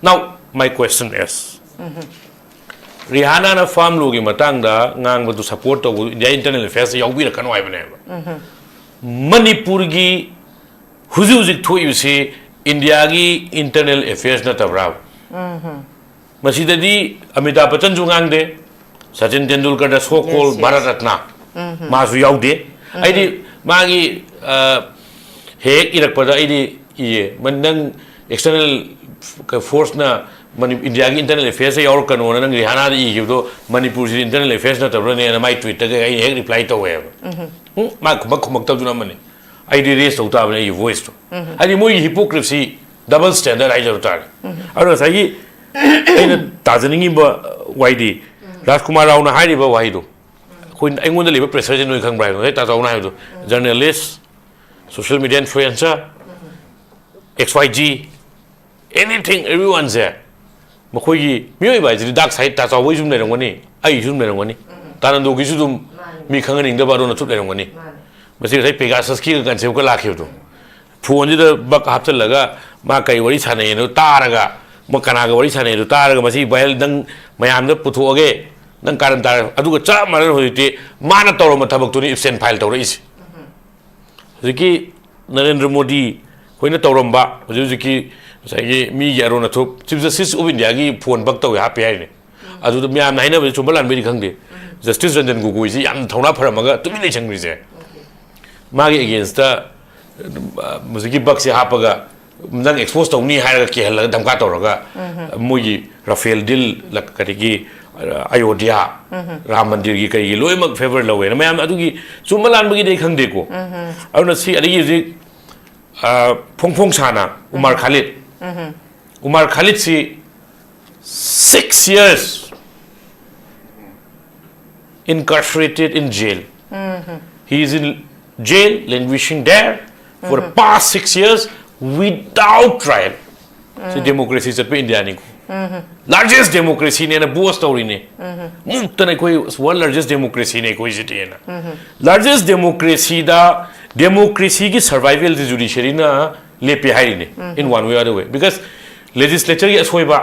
Now, My question is, ꯔꯤꯍꯥꯅꯥꯅ ꯐꯥꯝ ꯂꯣꯒꯤ ꯃꯇꯥꯡꯗ ꯉꯥꯡꯕꯗꯨ ꯁꯄꯣꯔꯠ ꯇꯧꯕꯗꯨ ꯏꯟꯗꯤꯌꯥ ꯏꯟꯇꯔꯅꯦꯜ ꯑꯦꯐꯤꯌꯔꯁꯇ ꯌꯥꯎꯕꯤꯔꯛꯀꯅꯨ ꯍꯥꯏꯕꯅꯦꯕ꯫ ꯃꯅꯤꯄꯨꯔꯒꯤ ꯍꯧꯖꯤꯛ ꯍꯧꯖꯤꯛ ꯊꯣꯛꯏꯕꯁꯤ ꯏꯟꯗꯤꯌꯥꯒꯤ ꯏꯟꯇꯔꯅꯦꯜ ꯑꯦꯐꯤꯌꯔꯁ ꯅꯠꯇꯕ꯭ꯔꯥ? ꯃꯁꯤꯗꯗꯤ ꯑꯃꯤꯇꯥꯕ ꯕꯆꯟꯁꯨ ꯉꯥꯡꯗꯦ, Sachin ꯇꯦꯟꯗꯨꯜꯀꯔꯗ, so called, yes, yes, Bharat Ratna, ꯃꯥꯁꯨ ꯌꯥꯎꯗꯦ꯫ ꯑꯩꯗꯤ ꯃꯥꯒꯤ, ꯑ, ꯍꯦꯛ ꯏꯔꯛꯄꯗ ꯑꯩꯗꯤ ꯏꯌꯦ, "ꯃ-, ꯅꯪ ꯑꯦꯛꯁꯇꯔꯅꯦꯜ ꯐꯣꯔꯁꯅ ꯃꯅꯤ-, ꯏꯟꯗꯤꯌꯥꯒꯤ ꯏꯟꯇꯔꯅꯦꯜ ꯑꯦꯐꯤꯌꯔꯁꯇ ꯌꯥꯎꯔꯛꯀꯅꯣꯅ ꯅꯪ ꯔꯤꯍꯥꯅꯥꯗ ꯏꯈꯤꯕꯗꯣ, ꯃꯅꯤꯄꯨꯔꯁꯤꯗꯤ ꯏꯟꯇꯔꯅꯦꯜ ꯑꯦꯐꯤꯌꯔꯁ ꯅꯠꯇꯕ꯭ꯔꯅꯦꯅ?" ꯃꯥꯏ ꯇ꯭ꯋꯤꯠꯇꯒ ꯑꯩꯅ ꯍꯦꯛ ꯔꯤꯄ꯭ꯂꯥꯏ ꯇꯧꯋꯦꯕ꯫ ꯎꯝ, ꯃꯥ ꯈꯨꯝꯃꯛ ꯈꯨꯝꯃꯛꯇꯕꯗꯨꯅ ꯑꯃꯅꯤ꯫ ꯑꯩꯗꯤ ꯔꯦꯁ ꯇꯧ ꯇꯥꯕꯅꯤ ꯑꯩꯒꯤ ꯚꯣꯏꯁꯇꯣ꯫ ꯍꯥꯏꯗꯤ ꯃꯣꯏꯒꯤ ꯍꯤꯄꯣꯀ꯭ꯔꯦꯁꯤ, ꯗꯕꯜ ꯁ꯭ꯇꯦꯟꯗꯔꯗ ꯍꯥꯏꯖꯕ ꯇꯥꯔꯦ꯫ ꯑꯗꯣ ꯉꯁꯥꯏꯒꯤ ꯑꯩꯅ ꯇꯥꯖꯅꯤꯡꯉꯤꯕ ꯋꯥꯍꯩꯗꯤ, ꯔꯥꯖꯀꯨꯃꯥꯔ ꯔꯥꯎꯅ ꯍꯥꯏꯔꯤꯕ ꯋꯥꯍꯩꯗꯣ, ꯑꯩꯈꯣꯏ, ꯑꯩꯉꯣꯟꯗ ꯂꯩꯕ ꯄ꯭ꯔꯦꯁꯔꯁꯦ ꯅꯣꯏ ꯈꯪꯕ꯭ꯔꯥ ꯍꯥꯏꯕꯗꯣ, ꯉꯁꯥꯏ ꯇꯥꯖꯧꯅ ꯍꯥꯏꯕꯗꯣ, journalist, social media influencer, X Y G, anything, everyoneꯁꯦ, ꯃꯈꯣꯏꯒꯤ ꯃꯤꯑꯣꯏꯕ ꯍꯥꯏꯁꯤꯗꯤ ꯗꯥꯔꯛ ꯁꯥꯏꯠ, ꯇꯥ ꯆꯥꯎꯕꯒꯤꯁꯨ ꯑꯗꯨꯝ ꯂꯩꯔꯝꯒꯅꯤ, ꯑꯩꯒꯤꯁꯨ ꯑꯗꯨꯝ ꯂꯩꯔꯝꯒꯅꯤ, ꯇꯥꯅꯟꯗꯣꯒꯤꯁꯨ ꯑꯗꯨꯝ ꯃꯤ ꯈꯪꯍꯟꯅꯤꯡꯗꯕ ꯑꯔꯣꯟ ꯑꯊꯨꯞ ꯂꯩꯔꯝꯒꯅꯤ꯫ ꯃꯁꯤ ꯉꯁꯥꯏ ꯄꯦꯒꯥꯁꯁꯀꯤꯒ ꯀꯟꯁꯦꯞꯀ ꯂꯥꯛꯈꯤꯕꯗꯣ, ꯐꯣꯟꯁꯤꯗ ꯕꯛ ꯍꯥꯞꯆꯤꯜꯂꯒ ꯃꯥ ꯀꯩ ꯋꯥꯔꯤ ꯁꯥꯟꯅꯩꯅꯣ ꯇꯥꯔꯒ, ꯃꯥ ꯀꯅꯥꯒ ꯋꯥꯔꯤ ꯁꯥꯟꯅꯩꯅꯣ ꯇꯥꯔꯒ, "ꯃꯁꯤ ꯚꯥꯏꯔꯦꯜ ꯅꯪ ꯃꯌꯥꯝꯗ ꯄꯨꯊꯣꯛꯑꯒꯦ, ꯅꯪ ꯀꯥꯔꯟ ꯇꯥꯔ"꯫ ꯑꯗꯨꯒ ꯆꯞ ꯃꯥꯟꯅꯅ ꯍꯧꯖꯤꯛꯇꯤ ꯃꯥꯅ ꯇꯧꯔꯝꯕ ꯊꯕꯛꯇꯨꯅꯤ ꯑꯦꯞꯁꯦꯟ ꯐꯥꯏꯜ ꯇꯧꯔꯛꯏꯁꯦ꯫ ꯍꯧꯖꯤꯛꯀꯤ ꯅꯔꯦꯟꯗ꯭ꯔ ꯃꯣꯗꯤ ꯍꯣꯏꯅ ꯇꯧꯔꯝꯕ, ꯍꯧꯖꯤꯛ ꯍꯧꯖꯤꯛꯀꯤ ꯉꯁꯥꯏꯒꯤ ꯃꯤꯒꯤ ꯑꯔꯣꯟ ꯑꯊꯨꯞ, ꯆꯤꯐ ꯖꯁꯇꯤꯁ ꯑꯣꯐ ꯏꯟꯗꯤꯌꯥꯒꯤ ꯐꯣꯟ ꯕꯛ ꯇꯧꯋꯦ ꯍꯥꯞꯄꯦ ꯍꯥꯏꯔꯤꯅꯦ꯫ ꯑꯗꯨꯗ ꯃꯌꯥꯝꯅ ꯍꯥꯏꯅꯕꯁꯦ ꯆꯨꯝꯕ ꯂꯥꯟꯕꯩꯗꯤ ꯈꯪꯗꯦ, ꯖꯁꯇꯤꯁ ꯔꯟꯖꯟ ꯒꯣꯒꯣꯏꯁꯤ ꯌꯥꯝꯅ ꯊꯧꯅꯥ ꯐꯔꯝꯃꯒ ꯇꯨꯃꯤꯟ ꯂꯩꯁꯟꯈ꯭ꯔꯤꯁꯦ꯫ ꯃꯥꯒꯤ ꯑꯦꯒꯦꯟꯁꯇ ꯍꯧꯖꯤꯛꯀꯤ ꯕꯛꯁꯦ ꯍꯥꯞꯄꯒ ꯅꯪ ꯑꯦꯛꯁꯄꯣꯖ ꯇꯧꯅꯤ ꯍꯥꯏꯔꯒ ꯀꯤꯍꯜꯂꯒ ꯙꯝꯀꯥ ꯇꯧꯔꯒ, ꯃꯣꯏꯒꯤ ꯔꯥꯐꯦꯜ ꯗꯤꯜ, ꯀꯔꯤꯒꯤ, ꯑꯌꯣꯙ꯭ꯌꯥ, ꯔꯥꯝ ꯃꯟꯗꯤꯔꯒꯤ ꯀꯔꯤꯒꯤ ꯂꯣꯏꯅꯃꯛ ꯐꯦꯚꯔ ꯂꯧꯋꯦꯅ꯫ ꯃꯌꯥꯝ ꯑꯗꯨꯒꯤ ꯆꯨꯝꯕ ꯂꯥꯟꯕꯒꯤꯗꯤ ꯑꯩ ꯈꯪꯗꯦꯀꯣ꯫ ꯑꯗꯨꯅ ꯁꯤ ꯑꯗꯒꯤ ꯍꯧꯖꯤꯛ, ꯑ, ꯐꯣꯡ ꯐꯣꯡ ꯁꯥꯅ Umar ꯈꯥꯂꯤꯗ, Umar ꯈꯥꯂꯤꯗꯁꯤ six years incarcerated in jail. He is in jail, languishing there for the past six years without trial. ꯁꯤ ꯗꯦꯃꯣꯀ꯭ꯔꯦꯁꯤ ꯆꯠꯄ ꯏꯟꯗꯤꯌꯥꯅꯤꯀꯣ꯫ ꯂꯥꯔꯖꯦꯁ ꯗꯦꯃꯣꯀ꯭ꯔꯦꯁꯤꯅꯦꯅ ꯕꯣꯁ ꯇꯧꯔꯤꯅꯦ꯫ ꯃꯨꯛꯇꯅ ꯑꯩꯈꯣꯏ ꯋꯥꯔꯜ ꯂꯥꯔꯖꯦꯁ ꯗꯦꯃꯣꯀ꯭ꯔꯦꯁꯤꯅꯦ ꯑꯩꯈꯣꯏꯁꯤꯗꯤꯅ꯫ ꯂꯥꯔꯖꯦꯁ ꯗꯦꯃꯣꯀ꯭ꯔꯦꯁꯤꯗ ꯗꯦꯃꯣꯀ꯭ꯔꯦꯁꯤꯒꯤ ꯁꯔꯚꯥꯏꯚꯦꯜꯁꯤ ꯖꯨꯗꯤꯁꯤꯌꯔꯤꯅ ꯂꯦꯞꯄꯦ ꯍꯥꯏꯔꯤꯅꯦ, in one way or other way, because ꯂꯦꯖꯤꯁꯂꯦꯆꯔꯒꯤ ꯑꯁꯣꯏꯕ,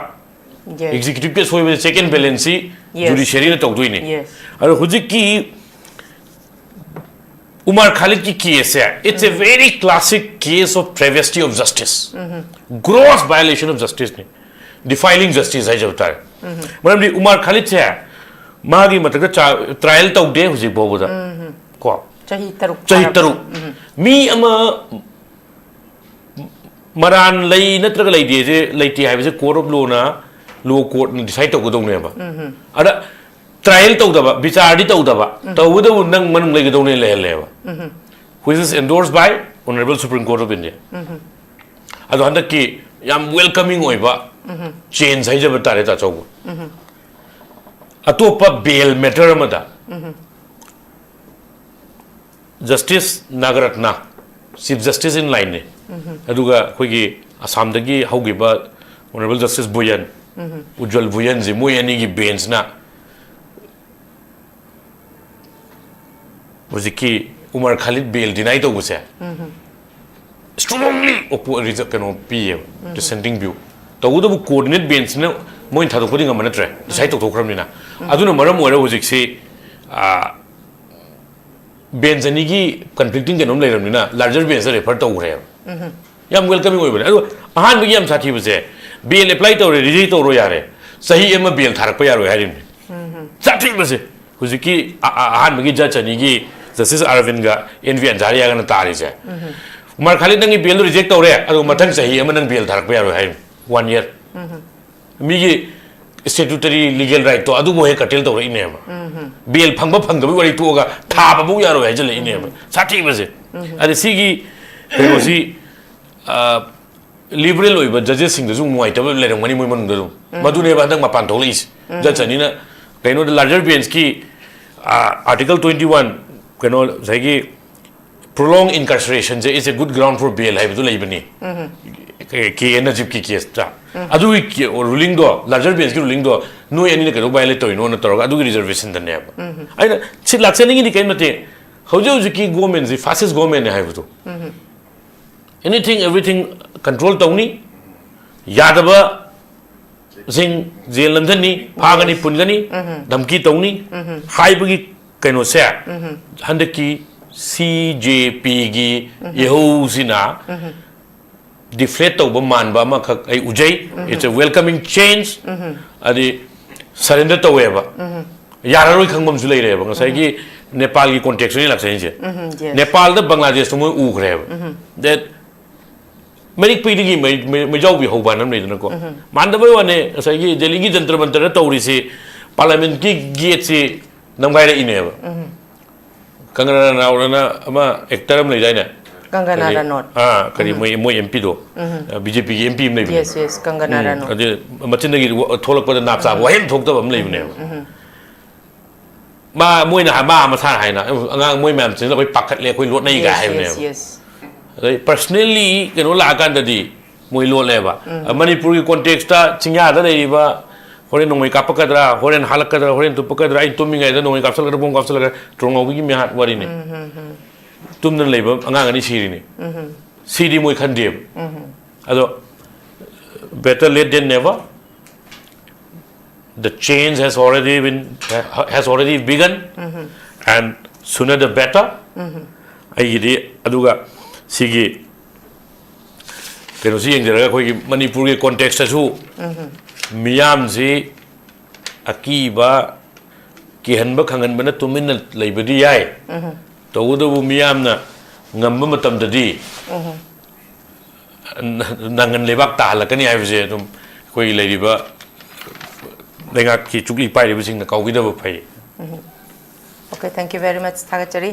Executive ꯀꯤ ꯑꯁꯣꯏꯕꯁꯦ check and balance ꯁꯤ Yes. Judiciary ꯅ ꯇꯧꯗꯣꯏꯅꯤ꯫ Yes. ꯑꯗꯣ ꯍꯧꯖꯤꯛꯀꯤ Umar ꯈꯥꯂꯤꯗꯀꯤ case say, it's a very classic case of travesty of justice. Gross violation of justice ꯅꯤ꯫ Defiling justice ꯍꯥꯏꯖꯕ ꯇꯥꯔꯦ꯫ ꯃꯔꯝꯗꯤ ꯎꯃꯔ ꯈꯥꯂꯤꯗꯁꯦ ꯃꯥꯒꯤ ꯃꯊꯛꯇ ꯆꯥ- trial ꯇꯧꯗꯦ ꯍꯧꯖꯤꯛ ꯐꯥꯎꯕꯗ꯫ ꯀꯣ ꯆꯍꯤ ꯇꯔꯨꯛ ꯆꯍꯤ ꯐꯥꯔꯕ- ꯇꯔꯨꯛ ꯃꯤ ꯑꯃ ꯃꯔꯥꯟ ꯂꯩ ꯅꯠꯇ꯭ꯔꯒ ꯂꯩꯇꯦꯁꯦ, ꯂꯩꯇꯦ ꯍꯥꯏꯕꯁꯦ court of law ꯅ, law court ꯅ decide ꯇꯧꯒꯗꯧꯅꯦꯕ꯫ ꯑꯗ trial ꯇꯧꯗꯕ, ꯕꯤꯆꯥꯔꯗꯤ ꯇꯧꯗꯕ, ꯇꯧꯕꯇꯕꯨ ꯅꯪ ꯃꯅꯨꯡ ꯂꯩꯒꯗꯧꯅꯦ ꯂꯩꯍꯜꯂꯦꯕ꯫ Which is endorsed by Honorable Supreme Court of India. ꯑꯗꯣ ꯍꯟꯗꯛꯀꯤ ꯌꯥꯝ welcoming ꯑꯣꯏꯕ change ꯍꯥꯏꯖꯕ ꯇꯥꯔꯦ, ꯇꯥꯆꯧꯕ꯫ ꯑꯇꯣꯞꯄ bail matter ꯑꯃꯗ Justice ꯅꯥꯒꯔꯠꯅ Chief Justice in line ꯅꯤ꯫ ꯑꯗꯨꯒ ꯑꯩꯈꯣꯏꯒꯤ ꯑꯁꯥꯝꯗꯒꯤ ꯍꯧꯈꯤꯕ Honorable Justice ꯕꯨꯌꯟ, ꯎꯖ꯭ꯋꯜ ꯕꯨꯌꯟꯁꯦ, ꯃꯣꯏ ꯑꯅꯤꯒꯤ bench ꯅ ꯍꯧꯖꯤꯛꯀꯤ ꯎꯃꯔ ꯈꯥꯂꯤꯗ bail deny ꯇꯧꯕꯁꯦ strongly oppo- ꯀꯩꯅꯣ ꯄꯤꯌꯦꯕ, dissenting view꯫ ꯇꯧꯕꯇꯕꯨ coordinate bench ꯅ ꯃꯣꯏꯅ ꯊꯥꯗꯣꯛꯄꯗꯤ ꯉꯝꯕ ꯅꯠꯇ꯭ꯔꯦ, decide ꯇꯧꯊꯣꯛꯈ꯭ꯔꯕꯅꯤꯅ꯫ ꯑꯗꯨꯅ ꯃꯔꯝ ꯑꯣꯏꯔꯒ ꯍꯧꯖꯤꯛꯁꯤ bench ꯑꯅꯤꯒꯤ conflicting ꯀꯩꯅꯣꯝ ꯂꯩꯔꯕꯅꯤꯅ larger bench ꯇ refer ꯇꯧꯈ꯭ꯔꯦꯕ꯫ ꯌꯥꯝ welcoming ꯑꯣꯏꯕꯅꯦ꯫ ꯑꯗꯣ ꯑꯍꯥꯟꯕꯒꯤ ꯌꯥꯝ ꯁꯥꯊꯤꯕꯁꯦ, bail apply ꯇꯧꯔꯦ, reject ꯇꯧꯔꯣ ꯌꯥꯔꯦ, ꯆꯍꯤ ꯑꯃ bail ꯊꯥꯔꯛꯄ ꯌꯥꯔꯣꯏ ꯍꯥꯏꯔꯤꯕꯅꯤ꯫ ꯁꯥꯊꯤꯕꯁꯦ ꯍꯧꯖꯤꯛꯀꯤ ꯑ- ꯑ- ꯑꯍꯥꯟꯕꯒꯤ judge ꯑꯅꯤꯒꯤ Justice ꯑꯔꯕꯤꯟꯒ ꯑꯦꯟ ꯚꯤ ꯑꯟꯖꯥꯔꯤꯌꯥꯒꯅ ꯇꯥꯔꯤꯁꯦ꯫ ꯎꯃꯔ ꯈꯥꯂꯤꯗ ꯅꯪꯒꯤ bail ꯗꯣ reject ꯇꯧꯔꯦ, ꯑꯗꯨꯒ ꯃꯊꯪ ꯆꯍꯤ ꯑꯃ ꯅꯪ bail ꯊꯥꯔꯛꯄ ꯌꯥꯔꯣꯏ ꯍꯥꯏꯔꯤꯕꯅꯤ, one year꯫ ꯃꯤꯒꯤ statutory legal right ꯇꯣ ꯑꯗꯨꯕꯨ ꯍꯦꯛ curtail ꯇꯧꯔꯛꯏꯅꯦꯕ꯫ Bail ꯐꯪꯕ ꯐꯪꯗꯕꯒꯤ ꯋꯥꯔꯤ ꯇꯣꯛꯑꯒ ꯊꯥꯕꯐꯧ ꯌꯥꯔꯣꯏ ꯍꯥꯏꯖꯤꯜꯂꯛꯏꯅꯦꯕ꯫ ꯁꯥꯊꯤꯕꯁꯦ꯫ ꯑꯗ ꯁꯤꯒꯤ ꯀꯩꯅꯣꯁꯤ, ꯑ, liberal ꯑꯣꯏꯕ judges ꯁꯤꯡꯗꯁꯨ ꯅꯨꯡꯉꯥꯏꯇꯕ ꯂꯩꯔꯝꯒꯅꯤ ꯃꯣꯏ ꯃꯅꯨꯡꯗ ꯑꯗꯨꯝ꯫ ꯃꯗꯨꯅꯦꯕ ꯍꯟꯗꯛ ꯃꯄꯥꯟ ꯊꯣꯛꯂꯛꯏꯁꯦ꯫ Judge ꯑꯅꯤꯅ ꯀꯩꯅꯣꯗ larger bench ꯀꯤ, ꯑ, Article twenty one, ꯀꯩꯅꯣ ꯉꯁꯥꯏꯒꯤ prolonged incarceration say is a good ground for bail ꯍꯥꯏꯕꯗꯨ ꯂꯩꯕꯅꯤ꯫ ꯀꯦ ꯑꯦꯟ ꯅꯖꯤꯕꯀꯤ case ꯇ꯫ ꯑꯗꯨꯒꯤ ꯀꯦ- ruling ꯗꯣ, larger bench ꯀꯤ ruling ꯗꯣ, ꯅꯣꯏ ꯑꯅꯤꯅ ꯀꯩꯗꯧ violate ꯇꯧꯔꯤꯅꯣꯅ ꯇꯧꯔꯒ ꯑꯗꯨꯒꯤ reservation ꯗꯅꯦꯕ꯫ ꯑꯩꯅ ꯁꯤ ꯂꯥꯛꯆꯅꯤꯡꯉꯤꯗꯤ ꯀꯔꯤꯝ ꯅꯠꯇꯦ, ꯍꯧꯖꯤꯛ ꯍꯧꯖꯤꯛꯀꯤ government ꯁꯤ fascist government ꯅꯦ ꯍꯥꯏꯕꯗꯣ꯫ Anything, everything control ꯇꯧꯅꯤ, ꯌꯥꯗꯕ ꯁꯤꯡ ꯖꯦꯜ ꯅꯝꯊꯅꯤ, ꯐꯥꯒꯅꯤ, ꯄꯨꯟꯒꯅꯤ, ꯙꯝꯀꯤ ꯇꯧꯅꯤ ꯍꯥꯏꯕꯒꯤ ꯀꯩꯅꯣꯁꯦ ꯍꯟꯗꯛꯀꯤ ꯁꯤ ꯖꯦ ꯄꯤꯒꯤ ꯏꯍꯧꯁꯤꯅ ꯗꯤꯐ꯭ꯂꯦꯠ ꯇꯧꯕ ꯃꯥꯟꯕ ꯑꯃꯈꯛ ꯑꯩ ꯎꯖꯩ꯫ It's a welcoming change꯫ ꯑꯗꯤ ꯁꯔꯦꯟꯗꯔ ꯇꯧꯋꯦꯕ꯫ ꯌꯥꯔꯔꯣꯏ ꯈꯪꯕ ꯑꯃꯁꯨ ꯂꯩꯔꯦꯕ꯫ ꯉꯁꯥꯏꯒꯤ ꯅꯦꯄꯥꯜꯒꯤ ꯀꯣꯟꯇꯦꯛꯁꯇꯨꯅꯤ ꯂꯥꯛꯆꯔꯤꯁꯦ꯫ Yes. ꯅꯦꯄꯥꯜꯗ ꯕꯪꯒ꯭ꯂꯥꯗꯦꯁꯇ ꯃꯣꯏ ꯎꯈ꯭ꯔꯦꯕ꯫ That ꯃꯩꯔꯤꯛ ꯄꯩꯗꯒꯤ ꯃꯩ- ꯃꯩ- ꯃꯩꯖꯥꯎꯕꯤ ꯍꯧꯕ ꯍꯥꯏꯅ ꯑꯃ ꯂꯩꯗꯅꯀꯣ꯫ ꯃꯥꯟꯗꯕꯩ ꯋꯥꯅꯦ, ꯉꯁꯥꯏꯒꯤ ꯗꯦꯜꯂꯤꯒꯤ ꯖꯟꯇꯔ ꯃꯟꯇꯔꯗ ꯇꯧꯔꯤꯁꯤ ꯄꯥꯔꯂꯥꯃꯦꯟꯠꯀꯤ ꯒꯦꯠꯁꯤ ꯅꯝꯒꯥꯏꯔꯛꯏꯅꯦꯕ꯫ ꯀꯪꯒꯅꯥ ꯔꯅꯥꯎꯠꯅ ꯑꯃ ꯑꯦꯛꯇꯔ ꯑꯃ ꯂꯩꯗꯥꯏꯅꯦ? ꯀꯪꯒꯅꯥ ꯀꯔꯤ- ꯔꯅꯣꯠ꯫ ꯑꯥ, ꯀꯔꯤ ꯃꯣꯏ ꯃꯣꯏ ꯑꯦꯝ ꯄꯤꯗꯣ, ꯕꯤ ꯖꯦ ꯄꯤꯒꯤ ꯑꯦꯝ ꯄꯤ ꯑꯃ ꯂꯩꯕꯅꯦ꯫ Yes, yes, ꯀꯪꯒꯅꯥ ꯔꯅꯣꯠ꯫ ꯑꯗꯨ ꯃꯆꯤꯟꯗꯒꯤ ꯊꯣꯛꯂꯛꯄꯗ ꯅꯥꯞ ꯆꯥꯕ ꯋꯥꯍꯩ ꯑꯃ ꯊꯣꯛꯇꯕ ꯑꯃ ꯂꯩꯕꯅꯦꯕ꯫ ꯃꯥ ꯃꯣꯏꯅ ꯍꯥꯏ- ꯃꯥ ꯃꯁꯥꯅ ꯍꯥꯏꯅ ꯑꯉꯥꯡ ꯃꯣꯏ ꯃꯌꯥꯝꯁꯤꯅ ꯑꯩꯈꯣꯏ ꯄꯥꯈꯠꯂꯦ, ꯑꯩꯈꯣꯏ ꯂꯣꯠꯅꯩꯒ Yes, yes, ꯍꯥꯏꯕꯅꯦꯕ꯫ yes. ꯑꯗꯩ ꯄꯔꯁꯅꯦꯜꯂꯤ ꯀꯩꯅꯣ ꯂꯥꯛꯑꯀꯥꯟꯗꯗꯤ ꯃꯣꯏ ꯂꯣꯠꯂꯦꯕ꯫ ꯃꯅꯤꯄꯨꯔꯒꯤ ꯀꯣꯟꯇꯦꯛꯁꯇ ꯆꯤꯡꯌꯥꯗ ꯂꯩꯔꯤꯕ ꯍꯣꯔꯦꯟ ꯅꯣꯡꯃꯩ ꯀꯥꯞꯄꯛꯀꯗ꯭ꯔꯥ, ꯍꯣꯔꯦꯟ ꯍꯥꯠꯂꯛꯀꯗ꯭ꯔꯥ, ꯍꯣꯔꯦꯟ ꯇꯨꯞꯄꯛꯀꯗ꯭ꯔꯥ, ꯑꯩ ꯇꯨꯝꯃꯤꯉꯩꯗ ꯅꯣꯡꯃꯩ ꯀꯥꯞꯁꯤꯜꯂꯛꯀꯗ꯭ꯔꯥ, ꯕꯣꯝ ꯀꯥꯞꯁꯤꯜꯂꯛꯀꯗ꯭ꯔꯥ, ꯇ꯭ꯔꯣꯡꯉꯥꯎꯕꯤꯒꯤ ꯃꯤꯍꯥꯠ ꯋꯥꯔꯤꯅꯤ꯫ ꯇꯨꯝꯗꯅ ꯂꯩꯕ ꯑꯉꯥꯡ ꯑꯅꯤ ꯁꯤꯔꯤꯅꯤ꯫ ꯁꯤꯗꯤ ꯃꯣꯏ ꯈꯟꯗꯦꯕ꯫ ꯑꯗꯣ better late than never. The change has already been has already begun, and sooner the better. ꯑꯩꯒꯤꯗꯤ ꯑꯗꯨꯒ ꯁꯤꯒꯤ ꯀꯩꯅꯣꯁꯤ ꯌꯦꯡꯖꯔꯒ ꯑꯩꯈꯣꯏꯒꯤ ꯃꯅꯤꯄꯨꯔꯒꯤ ꯀꯣꯟꯇꯦꯛꯁꯇꯁꯨ ꯃꯤꯌꯥꯝꯁꯤ ꯑꯀꯤꯕ, ꯀꯤꯍꯟꯕ ꯈꯪꯍꯟꯕꯅ ꯇꯨꯃꯤꯟꯅ ꯂꯩꯕꯗꯤ ꯌꯥꯏ꯫ ꯇꯧꯕꯇꯕꯨ ꯃꯤꯌꯥꯝꯅ ꯉꯝꯕ ꯃꯇꯝꯗꯗꯤ ꯅ- ꯅꯪꯒꯟ ꯂꯩꯕꯥꯛ ꯇꯥꯍꯜꯂꯛꯀꯅꯤ ꯍꯥꯏꯕꯁꯦ ꯑꯗꯨꯝ ꯑꯩꯈꯣꯏꯒꯤ ꯂꯩꯔꯤꯕ ꯂꯩꯉꯥꯛꯀꯤ ꯆꯨꯛꯂꯤ ꯄꯥꯏꯔꯤꯕꯁꯤꯡꯅ ꯀꯥꯎꯕꯤꯗꯕ ꯐꯩ꯫ Okay, thank you very much. ꯊꯥꯒꯠꯆꯔꯤ꯫